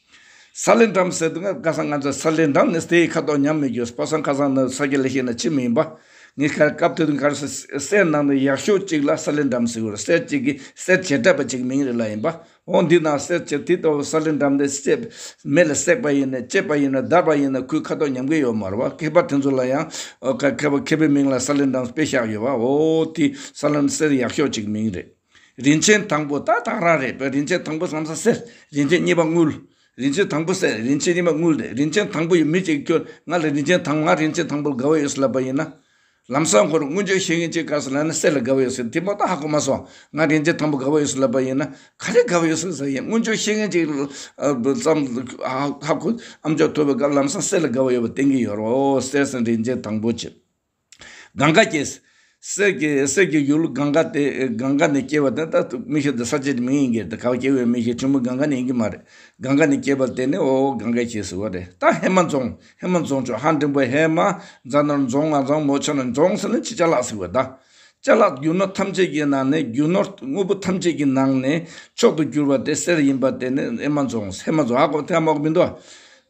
ས་ལེ་འགྲམ་ཟེར་དུས་ཁ་སང་ང་ཚོ་ས་ལེ་འགྲམ་ནས་དེའི་ཁ་དོག་ཉམས་མེད་རྒྱུ། པ་སང་ཁ་སང་ནི་ས་སྐྱ་ལེགས་བཤད་ན་ཅི་མིན་པ། ངས་ཁ་སྐབས་དེ་དུས་ག་རེ་ཟེར། གསེར་ནང་ནས་ཡག་ཤོས་གཅིག་ལ་ས་ལེ་འགྲམ་ཟེར་བ་རེད། གསེར་གཅིག་གི་གསེར་བྱེ་བྲག་པ་གཅིག་མིང་རེད་ལ་ཡིན་པ། འོ་འདི་ན་གསེར་བྱེ་དེ་ལྟ་བུ་ས་ལེ་འགྲམ་དེ་གསེར་མེ་ལ་བསྲེགས་པ་ཡིན་ན། བཅད་པ་ཡིན་ན། བརྡར་བ་ཡིན་ན་ཁོའི་ཁ་དོག་ཉམས་ཀྱི་ཡོད་མ་རེད་བ། མཁས་པ་དེ་ཚོ་ལ་ཡང་ཨོ་ཁ་མཁས་པ་མཁས་པའི་མིང་ལ་ས་ལེ་འགྲམ་དཔེ་བཞག་ཡོད་བ། འོ་དེ་ས་ལེ་གསེར་ཡག་ཤོས་གཅིག་མིང་རེད། རིན་ཆེན་དང་པོ་ད་དང་རང་རེད་པས། རིན་ཆེན་དང་པོ་ལམ་སང་གསེར། རིན་ཆེན་གཉིས་པ་དངུལ། རིན་ཆེན་དང་པོ་གསེར། རིན་ཆེན་གཉིས་པ་དངུལ་རེད། རིན་ཆེན་དང་པོ་ཡོད་མི་གཅིག་ཁྱོད་ང་ལ་རིན་ཆེན་དང་ང་རིན་ཆེན་དང་པོ་ལ་དགའ་བོ་ཡོད་ཟེར་ལབ་པ་ཡིན་ན། ལམ་སང་ཁོ་རང་སྔོན་ཆད་ཤེས་མཁན་གཅིག་ག་རེ་ཟེར་ལབ་ན་གསེར་ལ་དགའ་བོ་ཡོད་ཟེར། དེ་མ་གཏོགས་ཧ་གོ་མ་སོང་། ང་རིན་ཆེན་དང་པོ་དགའ་བོ་ཡོད་ཟེར་ལབ་པ་ཡིན་ན། ག་རེ་དགའ་བོ་ཡོད་ཟེར་ཟེར་ཡིན། སྔོན་ཆད་ཤེས་མཁན་གཅིག་ཙམ་ཧ་གོ་ཨམ་ཅོག་ཐོབ་པའི་སྐབས་ལམ་སང་གསེར་ལ་དགའ་བོ་ཡོད་པ་བསྟན་གྱི་ཡོད་རེད། འོ་གསེར་ཟེར་རིན་ཆེན་དང་པོ་བྱེད། གངྒཱ་སྐྱེས། གསེར་གྱི་གསེར་གྱི་ཡུལ་གངྒཱ་དེ། གངྒཱ་ནས་སྐྱེས་པ་དེ་ད་མི་ཤེས་དེ་ས་ཆའི་མིང་ཡིན་གྱི་རེད། ད་ག་བ་སྐྱེས་པའི་མི་ཤེས། ཆུང་མ་གངྒཱ་ནས་ཡིན་གྱི་མ་རེད། གངྒཱ་ནས་སྐྱེས་པ་དེ་ནི་འོ་གངྒཱ་སྐྱེས་ཟེར་བ་རེད། ད་ཧེ་མ་རྫོང་། ཧེ་མ་རྫོང་ཕྱོགས་ཧ་འགྲིམ་པ། ཧེ་མ་རྫ་ནོར་རྫོང་། ང་རྫོང་མོ་ཆ་ན་རྫོང་ཟེར་ན་ཅི་ཅ་ལག་ཟེར་བ་ད། ཅ་ལག་རྒྱུ་ནོར་ཐམས་ཅད་ཀྱི་ནང་ནས། རྒྱུ་ནོར་དངོས་པོ་ཐམས་ཅད་ཀྱི་ནང་ནས་མཆོག་ཏུ་གྱུར་པ་དེ་གསེར་ཡིན་པ་དེ་ནི་ཧེ་མ་རྫོང་། ཧེ་མ་རྫོང་ཧ་གོ་ཐལ་མ་གོ་མི་འདུག་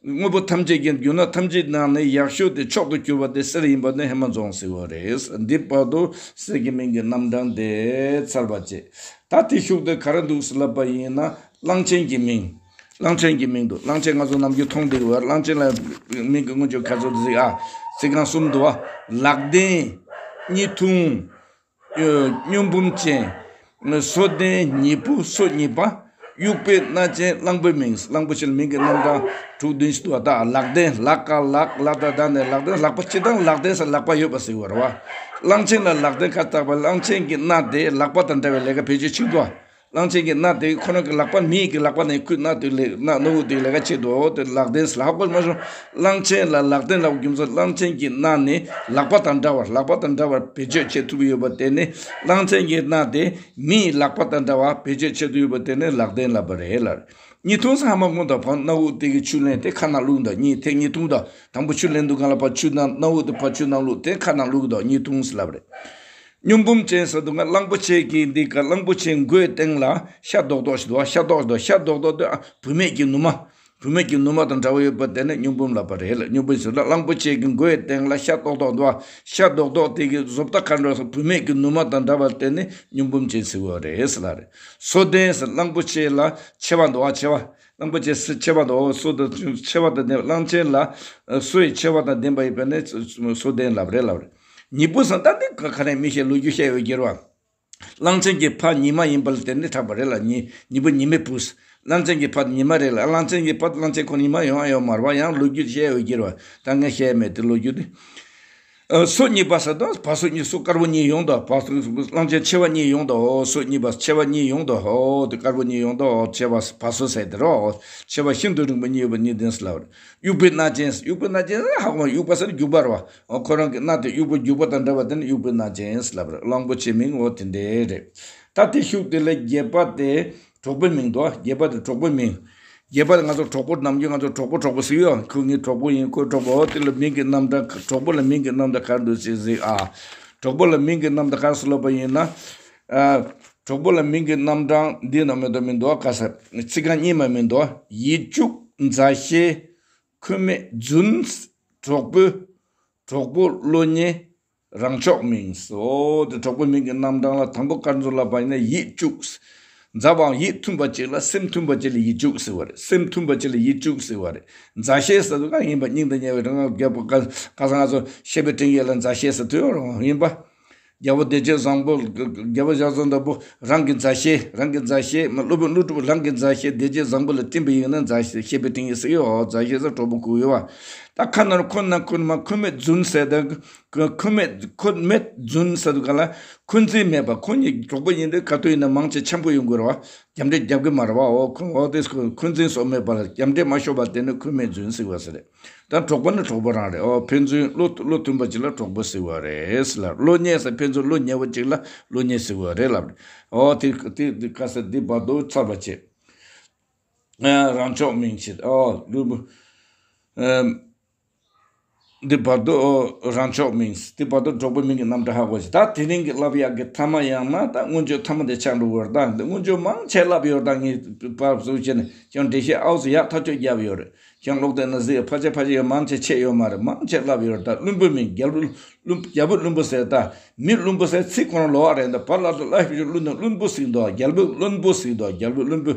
དངོས་པོ་ཐམས་ཅད་ཀྱི། རྒྱུ་ནོར་ཐམས་ཅད་ནང་ནས་ཡག་ཤོས་དེ་མཆོག་ཏུ་གྱུར་པ་དེ་གསེར་ཡིན་པ་ནི་ཧེ་མ་རྫོང་ཟེར་བ་རེད། འདི་བར་དུ་གསེར་གྱི་མིང་གི་རྣམ་གྲངས་དེ་ཚར་བ་བྱས། ད་དེ་ཤུགས་དེ་ག་རེ་འདུག་ཟེར་ལབ་པ་ཡིན་ན། གླང་ཆེན་གྱི་མིང་། གླང་ཆེན་གྱི་མིང་འདུག་གླང་ཆེན་ང་ཚོ་ནམ་རྒྱུན་མཐོང་བསྡད་ཀྱི་ཡོད། གླང་ཆེན་ལ་མིང་གི་སྔོན་ཆད་ག་ཚོད་འདུག་ཟེར་ཨ། ཚིག་རྐང་གསུམ་འདུག་ཨ། ལག་ལྡན། གཉིས་འཐུང་། སྨྱོ་འབུམ་ཅན། སོ་ལྡན། ཉི་བུ། སོ་གཉིས་པ། དབྱུག་པའི་སྣ་ཅན། གླང་པོའི་མིང་། གླང་པོ་ཆེ་ལ་མིང་གི་རྣམ་གྲངས་དྲུག་བདུན་ཞིག་འདུག་བ། ད་ལག་ལྡན། ལ་ཀ་ལག་ལ་ད་ད་ནས་ལག་ལྡན། ལག་པ་སྤྱིར་བཏང་ལག་ལྡན་ཟེར་ལག་པ་ཡོད་པ་ཟེར་བ་རེད་བ། གླང་ཆེན་ལ་ལག་ལྡན་ཁ་བཏགས་པ། གླང་ཆེན་གྱི་སྣ་དེ་ལག་པ་དང་འདྲ་བའི་ལས་ཀ་བེད་སྤྱོད་བྱེད་འདུག་བ། གླང་ཆེན་གྱི་སྣ་དེ་ཁོ་རང་གི་ལག་པ། མི་ཡི་གི་ལག་པ་ནས་ཁོའི་སྣ་དེ་ལས་སྣ་སྣ་བུག་དེ་ལས་ཀ་བྱེད་དོ། དེ་ལག་ལྡན་ལ་ཧ་གོ་མ་སོང་། གླང་ཆེན་ལ་ལག་ལྡན་ལབ་རྒྱུ་མཚན། གླང་ཆེན་གྱི་སྣ་ནི་ལག་པ་དང་འདྲ་བར། ལག་པ་དང་འདྲ་བར་བེད་སྤྱོད་བྱེད་ཐུབ་ཡོད་པ་དེ་ནི། གླང་ཆེན་གྱི་སྣ་དེ་མིའི་ལག་པ་དང་འདྲ་བར་བེད་སྤྱོད་བྱེད་ཐུབ་ཡོད་པ་དེ་ནི་ལག་ལྡན་ལབ་པ་རེད་ལ། གཉིས་འཐུང་ཟེར་ཧ་མ་གོ་དང་། ཕར་སྣ་བུག་དེ་གི་ཆུ་ལེན་དེ་ཁ་ནང་བླུགས་དང་། གཉིས་ཐེངས་གཉིས་འཐུང་དང་། དང་པོ་ཆུ་ལེན་དུས་སྒང་ལ་ཕར་ཆུ་ནང་། སྣ་བུག་དེ་ཕར་ཆུ་ནང་བླུགས་དེ་ཁ་ནང་བླུགས་དང་། གཉིས་འཐུང་ཟེར་ལབ་རེད། སྨྱོ་འབུམ་ཅན་ཟེར་དུས་སྒང་གླང་པོ་ཆེ་གི་འདི་ག་གླང་པོ་ཆེའི་མགོའི་སྟེང་ལ་ཤ་རྡོག་རྡོག་ཞིག་འདུག་ཤ་རྡོག་རྡོག་ཤ་རྡོག་རྡོག་དེ་བུད་མེད་ཀྱི་ནུ་མ། བུད་མེད་ཀྱི་ནུ་མ་དང་འདྲ་བོ་ཡོད་པ་དེ་ནི་སྨྱོ་འབུམ་ལབ་པ་རེད་ལ། སྨྱོ་འབུམ་ཟེར་ལ་གླང་པོ་ཆེ་གི་མགོའི་སྟེང་ལ་ཤ་རྡོག་རྡོག་འདུག་ཤ་རྡོག་རྡོག་དེ་གི་བཟོ་ལྟ་ག་འདྲ་སོང་། བུད་མེད་ཀྱི་ནུ་མ་དང་འདྲ་བ་དེ་ནི་སྨྱོ་འབུམ་ཅན་ཟེར་བ་རེད་ཟེར་ལ་རེད། སོ་ལྡན་ཟེར་གླང་པོ་ཆེ་ལ་མཆེ་བ་འདུག་ཨ་མཆེ་བ། གླང་པོ་ཆེ་སོ་མཆེ་བ་དང་། འོ་སོ་དང་མཆེ་བ་དང་ལྡན་པ། གླང་ཆེན་ལ་སོ་ཡི་མཆེ་བ་དང་ལྡན་པ་ཡིན་པ་ནི་སོ་ལྡན་ལབ་རེད་ལབ་རེད། ཉི་བུ་ཟེར་ད་འདི་ག་རེ་མི་ཤེས། ལོ་རྒྱུས་བཤད་ཡོད་ཀྱི་རེད་བ། གླང་ཆེན་གྱི་ཕ་ཉི་མ་ཡིན་པ་ལ་བརྟེན་ནས་གྲགས་པ་རེད་ལ། ཉི་ཉི་བུ་ཉི་མའི་བུ། གླང་ཆེན་གྱི་ཕ་ཉི་མ་རེད་ལ། གླང་ཆེན་གྱི་ཕ་གླང་ཆེན་ཁོ་ཉི་མ་ཡོང་ཡ་ཡོད་མ་རེད་བ། ཡང་ལོ་རྒྱུས་བཤད་ཡོད་ཀྱི་རེད་བ། ད་ངས་བཤད་ཡ་མེད་དེ་ལོ་རྒྱུས་དེ། ཨ། སོ་གཉིས་པ་ཟེར་དུས་བ་སོ་གཉིས། སོ་དཀར་པོ་གཉིས་ཡོང་དུས་བ་སོ། གླང་ཆེན་མཆེ་བ་གཉིས་ཡོང་དུས། འོ། སོ་གཉིས་པ་མཆེ་བ་གཉིས་ཡོང་དུས། འོ། དེ་དཀར་པོ་གཉིས་ཡོང་དུས། འོ། མཆེ་བ་བ་སོ་ཟེར་དེ་རོ། མཆེ་བ་ཤིན་ཏུ་རིང་པོ་གཉིས་ཡོད་པ་གཉིས་ལྡན་ཟེར་ལབ་རེད། དབྱུག་པའི་རྣ་ཅན། དབྱུག་པའི་རྣ་ཅན་ཟེར་ཧ་གོ་མ། དབྱུག་པ་ཟེར་རྒྱུག་པ་རེད་བ། འོ། ཁོ་རང་གི་རྣ་དེ་དབྱུག་པ་རྒྱུག་པ་དང་འདྲ་བ་དེ་ནི་དབྱུག་པའི་རྣ་ཅན་ཟེར་ལབ་རེད། གླང་པོ་ཆེ་མིང་འོ་དེ་འདྲས་རེད། ད་དེ་ཤུགས་དེ་ལས་བརྒྱད་པ་དེ། གྲོགས་པོའི་མིང་འདུག། བརྒྱད་པ་དེ་གྲོགས་པོའི་མིང་། བརྒྱད་པ་དེ་ང་ཚོ་གྲོགས་པོ། ནམ་རྒྱུན་ང་ཚོ་གྲོགས་པོ་གྲོགས་པོ་ཟེར་ཡོད། ཁོ་ངའི་གྲོགས་པོ་ཡིན། ཁོའི་གྲོགས་པོ། འོ་དེ་ལ་མིང་གི་རྣམ་གྲངས། གྲོགས་པོ་ལ་མིང་གི་རྣམ་གྲངས་ག་རེ་འདུག་ཅེས་གཟིགས་ཨ། གྲོགས་པོ་ལ་མིང་གི་རྣམ་གྲངས་ག་རེ་ཟེར་ལབ་པ་ཡིན་ན། ཨ། གྲོགས་པོ་ལ་མིང་གི་རྣམ་གྲངས་འདི་ནང་མེད་དོ། མི་འདུག་ག་ས། ཚིག་རྐང་གཉིས་མ་མི་འདུག། ཡིག་གཅུགས། མཛའ་བཤེས། འཁུན་མེད། རྫུན། གྲོགས་པོ། གྲོགས་པོ་བློ་ཉེ། རང་ཕྱོགས་མིང་། འོ་དེ་གྲོགས་པོ་མིང་གི་རྣམ་གྲངས་ལ་དང་པོ་ག་རེ་འདུག་ལབ་པ་ཡིན་ན་ཡིད་གཅུགས། མཛའ་བའམ་ཡིད་མཐུན་པ་ཅིག་ལ། སེམས་མཐུན་པ་ཅིག་ལ་ཡིད་གཅུགས་ཟེར་བ་རེད། སེམས་མཐུན་པ་ཅིག་ལ་ཡིད་གཅུགས་ཟེར་བ་རེད། མཛའ་བཤེས་ཟེར་དུས་གང་ཡིན་པ་སྙིང་དང་ཉེ་བའི་རང་། རྒྱལ་པོ་ཁ་ཁ་སང་ང་ཚོ་བཤེས་པའི་སྤྲིང་ཡིག་ལ་མཛའ་བཤེས་ཟེར་དུས་རང་ཡིན་པ། རྒྱལ་པོ་བདེ་སྤྱོད་བཟང་པོ། རྒྱལ་པོ་ཞང་བཟང་ལྟ་བུ་རང་གི་མཛའ་བཤེས། རང་གི་མཛའ་བཤེས། མ། སློབ་དཔོན་ཀླུ་སྒྲུབ་རང་གི་མཛའ་བཤེས་བདེ་སྤྱོད་བཟང་པོ་ལ་བསྟེན་པ་ཡིན་ན་མཛའ་བཤེས། བཤེས་པའི་སྤྲིང་ཡིག་ཟེར་ཡོད། མཛའ་བཤེས་ཟེར་གྲོགས་པོ་གོ་ཡོད་བ། ད་ཁ་ནང་འཁོན་ན་འཁོན་མ། འཁོན་མེད། རྫུན་ཟེར་དུས། འཁོན་མེད། འཁོན་མེད་རྫུན་ཟེར་དུས་ག་ལ། འཁོན་འཛིན་མེད་པ། ཁོ་གཉིས་གྲོགས་པོ་ཡིན་དུས་ག་དུས་ཡིན་ན་མང་ཆེ་འཆམ་པོ་ཡོང་དགོས་རེད་བ། རྒྱབ་འདྲེ་རྒྱབ་གི་མ་རེད་བ། འོ་ཁོ། འོ་དེ་འཁོན་འཛིན་སོགས་མེད་པ་ལ་རྒྱབ་འདྲེ་མ་ཤོར་བ་དེ་ནི་འཁོན་མེད་རྫུན་ཟེར་བ་ཟེར་རེད། ད་གྲོགས་པོ་ནི་གྲོགས་པོ་རང་རེད། འོ། ཕན་ཚུན་བློ། བློ་མཐུན་པ་ཅིག་ལ་གྲོགས་པོ་ཟེར་བ་རེད་ལ། བློ་ཉེ་ཟེར་ཕན་ཚུན་བློ་ཉེ་བོ་ཅིག་ལ་བློ་ཉེ་ཟེར་བ་རེད་ལབ་རེད། འོ་དེ་དེ་དེ་ག་ས་འདི་བར་དུ་ཚར་བ་བྱེད། ཨ། རང་ཕྱོགས་མིང་བྱེད། འོ་ལུས་པོ། ཨ། འདི་བར་དུ། འོ། རང་ཕྱོགས་མིང་། འདི་བར་དུ་གྲོགས་པོའི་མིང་གི་རྣམ་གྲངས་ཧ་གོ་བྱེད། ད་དེ་རིང་གི་བསླབ་ཡག་གི་ཐ་མ་ཡང་ན་ད་མངོན་བརྗོད་ཐ་མ་དེ་ཆགས་འགྲོ་གི་ཡོད་རེད། ད་འདི་མངོན་བརྗོད་མང་ཆེ་བསླབ་ཡོད་རེད། ད་ངས་པར་བཟོས་བྱས་ནས་ཀྱང་འགྲེལ་བཤད་ཨའུ་ཙི་ཡག་ཐག་ཆོད་བརྒྱབ་ཡོད་རེད། ཁྱེད་ཀློག་བསྡད་ན་གཟིགས། ཕལ་ཆེར་ཕལ་ཆེར་ཡང་མང་ཆེ་ཆད་ཡོད་མ་རེད། མང་ཆེ་བསླབ་ཡོད་རེད། ད་བླུན་པོའི་མིང་། རྒྱལ་པོ་བླུན། རྒྱལ་པོ་བླུན་པོ་ཟེར། ད་མི་བླུན་པོ་ཟེར་ཚིག་ཁོ་རང་ལོགས་རེད། ད་བར་ལ་ད་ལ་ཞིག་བླུན་ན་བླུན་པོ་ཟེར་འདུག། རྒྱལ་པོ་བླུན་པོ་ཟེར་འདུག། རྒྱལ་པོ་བླུན་པོ།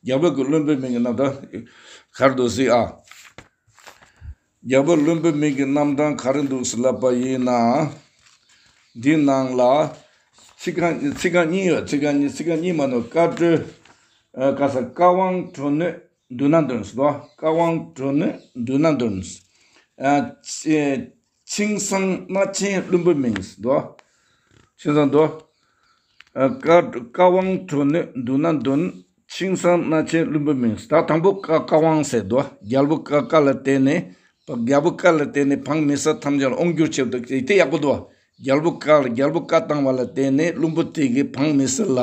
རྒྱལ་པོ་གི་བླུན་པོའི་མིང་གི་རྣམ་གྲངས་ག་རེ་འདུག་གཟིགས་ཨ། རྒྱལ་པོ་བླུན་པོའི་མིང་གི་རྣམ་གྲངས་ག་རེ་འདུག་ཟེར་ལབ་པ་ཡིན་ན། འདི་ནང་ལ་ཚིག་རྐང་། ཚིག་རྐང་གཉིས་ཡོད། ཚིག་རྐང་གཉིས། ཚིག་རྐང་གཉིས་མ་ནོར། བཀའ་འགྲོ། ཨ། ག་ས། བཀའ་དབང་གྲོ་ནོད་མདུན་ན་འདོན་ཟེར་འདུག། བཀའ་དབང་གྲོ་ནོད་མདུན་ན་འདོན། ཨ། ཆི། ཆིང་སང་སྣ་ཆེན་བླུན་པོའི་མིང་ཟེར་འདུག། ཆིང་སང་འདུག། ཨ། བཀའ། བཀའ་དབང་གྲོ་ནོད་མདུན་ན་འདོན། ཆིང་སང་སྣ་ཆེན་བླུན་པོའི་མིང་ཟེར། ད་དང་པོ་བཀའ། བཀའ་དབང་ཟེར་འདུག། རྒྱལ་པོ་བཀའ། བཀའ་ལ་བརྟེན་ནས། རྒྱལ་པོ་བཀའ་ལ་བརྟེན་ནས་འབངས་མི་སེར་ཐམས་ཅད་ལ་དབང་བསྒྱུར་བྱེད་དུ། དེ་ཡག་པོ་འདུག། རྒྱལ་པོ་བཀའ། རྒྱལ་པོ་བཀའ་བཏང་བ་ལ་བརྟེན་ནས་བླུན་པོ་དེ་གིས་འབངས་མི་སེར་ལ་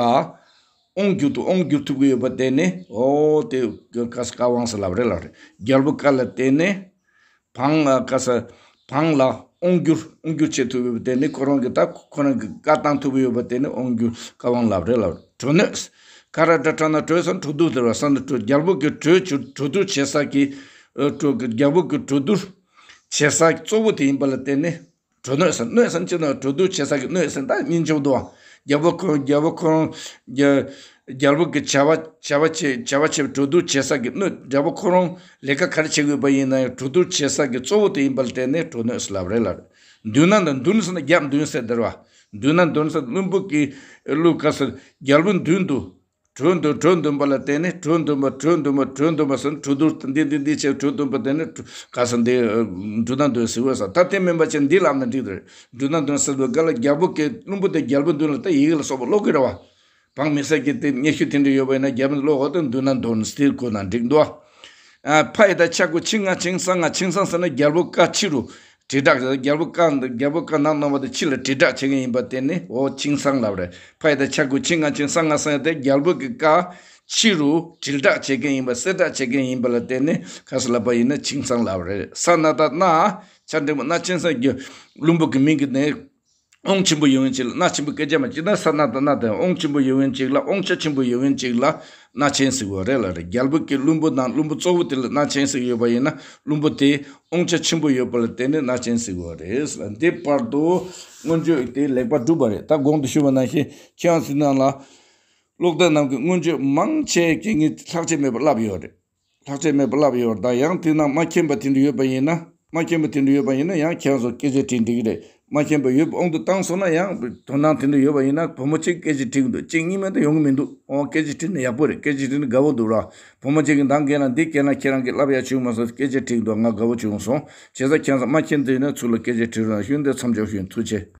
དབང་བསྒྱུར་དུ། དབང་བསྒྱུར་ཐུབ་ཀྱི་ཡོད་པ་བརྟེན་ནས། འོ་དེ་བཀའ། བཀའ་དབང་ཟེར་ལབ་རེད་ལབ་རེད། རྒྱལ་པོ་བཀའ་ལ་བརྟེན་ནས། འབངས་ལ། ག་ས། འབངས་ལ་དབང་བསྒྱུར། དབང་བསྒྱུར་བྱེད་ཐུབ་ཡོད་པ་དེ་ནི་ཁོ་རང་གི། ད་ཁོ་རང་གི་བཀའ་བཏང་ཐུབ་ཡོད་པ་དེ་ནི་དབང་བསྒྱུར་བཀའ་དབང་ལབ་རེད་ལབ། གྲོ་ནོད། ཀ་ར་བཏགས་གྲོ་ན་གྲོ་ཟེར། གྲོ་བསྡུར་ཟེར་བ་ས་ནི་གྲོ། རྒྱལ་པོ་གི་གྲོས་ཆུ། གྲོ་བསྡུར་བྱེད་ས་གི། ཨ། གྲོ། རྒྱལ་པོ་གི་གྲོས་བསྡུར་བྱེད་ས་གཙོ་བོ་དེ་ཡིན་པ་ལ་བརྟེན་ནས། གྲོ་ནོད་ཟེར། ནོད་ཟེར་ཅི་ན་གྲོས་བསྡུར་བྱེད་ས་གི་ནོད་ཟེར། ད་སྙིང་རྗེ་པོ་འདུག་བ། རྒྱལ་པོ་ཁོ། རྒྱལ་པོ་ཁོ་རང་། རྒྱལ། རྒྱལ་པོ་གི་བྱ་བ། བྱ་བ་བྱེད། བྱ་བ་བྱེད། གྲོས་བསྡུར་བྱེད་ས་གི་ནོད། རྒྱལ་པོ་ཁོ་རང་ལས་ཀ་ག་རེ་བྱེད་དགོས་པ་ཡིན་ན་ཡང་གྲོས་བསྡུར་བྱེད་ས་གི་གཙོ་བོ་དེ་ཡིན་པ་ལ་བརྟེན་ནས་གྲོ་ནོད་ཟེར་ལབ་རེད་ལབ། མདུན་ན་འདོན། མདུན་ཟེར་ན་རྒྱབ་མདུན་ཟེར་དེ་རེད་བ། མདུན་ན་འདོན་ཟེར། བླུན་པོ་གི་བློ། ག་ས། རྒྱལ་པོ་མདུན་དུ། གྲོས་འདོན། གྲོས་འདོན་པ་ལ་བརྟེན་ནས། གྲོས་འདོན་པ། གྲོས་འདོན་པ། གྲོས་འདོན་པ་ཟེར། གྲོས་བསྡུར་འདི་འདི་འདི་བྱས། གྲོས་འདོན་པ་དེ་ནི་ག་ས་འདི་འབྲུ་སྣ་འདོན་ཟེར་བ་ས། ད་དེ་མིན་པ་བྱས་འདི་ལབ་ན་འགྲིག་རེད། འབྲུ་སྣ་འདོན་ཟེར་བའི་སྐབས་ལ་རྒྱལ་པོ་གི། བླུན་པོ་དེ་རྒྱལ་པོ་མདུན་ལ་ད་ཡི་གེ་ལ་སོགས་པ་ཀློག་གི་རེད་བ། འབངས་མི་སེར་གྱི་དེ་སྙན་ཞུ་དེ་འདྲ་ཡོད་པ་ཡིན་ན་རྒྱལ་པོ་ཀློག་འོ་དེ་འབྲུ་སྣ་འདོན་ཟེར་གོ་ན་འགྲིག་འདུག། ཨ། ཕ་ཡི་ད་ཆ་གུ་ཆིང་ང་ཆིང་སང་ང་། ཆིང་སང་ཟེར་ན་རྒྱལ་པོ་བཀའ་ཕྱི་རུ། དྲིལ་བསྒྲགས། རྒྱལ་པོ་བཀའ། རྒྱལ་པོ་བཀའ་གནང་གནང་བ་དེ་ཕྱི་ལ་དྲིལ་བསྒྲགས་བྱེད་མཁན་ཡིན་པ་དེ་ནི་འོ་ཆིང་སང་ལབ་རེད། ཕ་ཡི་ད་ཆ་གུ་ཆིང་ང་ཆིང་སང་ང་སང་ཡ་དེ་རྒྱལ་པོ་གི་བཀའ་ཕྱི་རུ་དྲིལ་བསྒྲགས་བྱེད་མཁན་ཡིན་པ། གསལ་བསྒྲགས་བྱེད་མཁན་ཡིན་པ་ལ་བརྟེན་ནས་ག་ས་ལབ་པ་ཡིན་ན་ཆིང་སང་ལབ་རེད། ས་ན་ད་སྣ། ཆ་འགྲེང་བུ་སྣ། ཆིང་སང་གི་བླུན་པོ་གི་མིང་གི་ནས། དབང་ཆེན་པོ་ཡོད་མཁན་ཅིག་ལ། སྣ་ཆེན་པོ་སྐད་ཆ་མ་བྱེད་ན། ས་ན་ད་སྣ་དང་། དབང་ཆེན་པོ་ཡོད་མཁན་ཅིག་ལ། དབང་ཆ་ཆེན་པོ་ཡོད་མཁན་ཅིག་ལ་སྣ་ཆེན་ཟེར་བ་རེད་ལབ་རེད། རྒྱལ་པོ་གི་བློན་པོ་དང་བློན་པོ་གཙོ་བོ་དེ་ལ་སྣ་ཆེན་ཟེར་ཡོད་པ་ཡིན་ན། བློན་པོ་དེ་དབང་ཆ་ཆེན་པོ་ཡོད་པ་ལ་བརྟེན་ནས་སྣ་ཆེན་ཟེར་བ་རེད་ལབ། འདི་བར་དུ་མངོན་བརྗོད་དེ་ལེགས་པར་གྲུབ་པ་རེད། ད་གོང་དུ་ཞུས་པ་ནང་བཞིན་ཁྱེད་རང་ཚོའི་ནང་ལ་ཀློག་དེབ་ནང་གི་མངོན་བརྗོད་མང་ཆེ་གེ་ངས་ལྷག་ཆད་མེད་པར་བསླབས་ཡོད་རེད། ལྷག་ཆད་མེད་པར་བསླབས་ཡོད། ད་ཡང་དེ་ནང་མ་མཁྱེན་པ་དེ་འདྲ་ཡོད་པ་ཡིན་ན། མ་མཁྱེན་པ་དེ་འདྲ་ཡོད་པ་ཡིན་ན་ཡང་ཁྱེད་རང་ཚོ་སྐད་ཆ་དྲིས་འགྲིག་གི་རེད། མ་མཁྱེན་པ་ཡོད་པ་དབང་དུ་བཏང་སོང་ན་ཡང་དོ་སྣང་དེ་འདྲ་ཡོད་པ་ཡིན་ན་བུ་མོ་གཅིག་སྐད་ཆ་དྲིས་ཀྱི་འདུག་གཅིག་གཉིས་མེད་དུ་ཡོང་གི་མི་འདུག་ཨོ་སྐད་ཆ་དྲིས་ན་ཡག་པོ་རེད། སྐད་ཆ་དྲིས་ན་དགའ་བོ་འདུག་ར། བུ་མོ་གཅིག་གིས་འདང་བརྒྱབ་ན་འདི་བརྒྱབ་ན་ཁྱེད་རང་གིས་ལབ་ཡ་བྱུང་མ་སོང་། སྐད་ཆ་དྲིས་ཀྱི་འདུག་ང་དགའ་བོ་བྱུང་སོང་། བྱས་ཙང་ཁྱེད་ཚོ་མ་མཁྱེན་ཚུལ་ཡིན་ན་ཚུར་ལ་སྐད་ཆ་དྲིས་རོགས་གནང་། ཞུ་འདི་མཚམས་འཇོག་ཞུ་ཡིན། ཐུགས་རྗེ་ཆེ།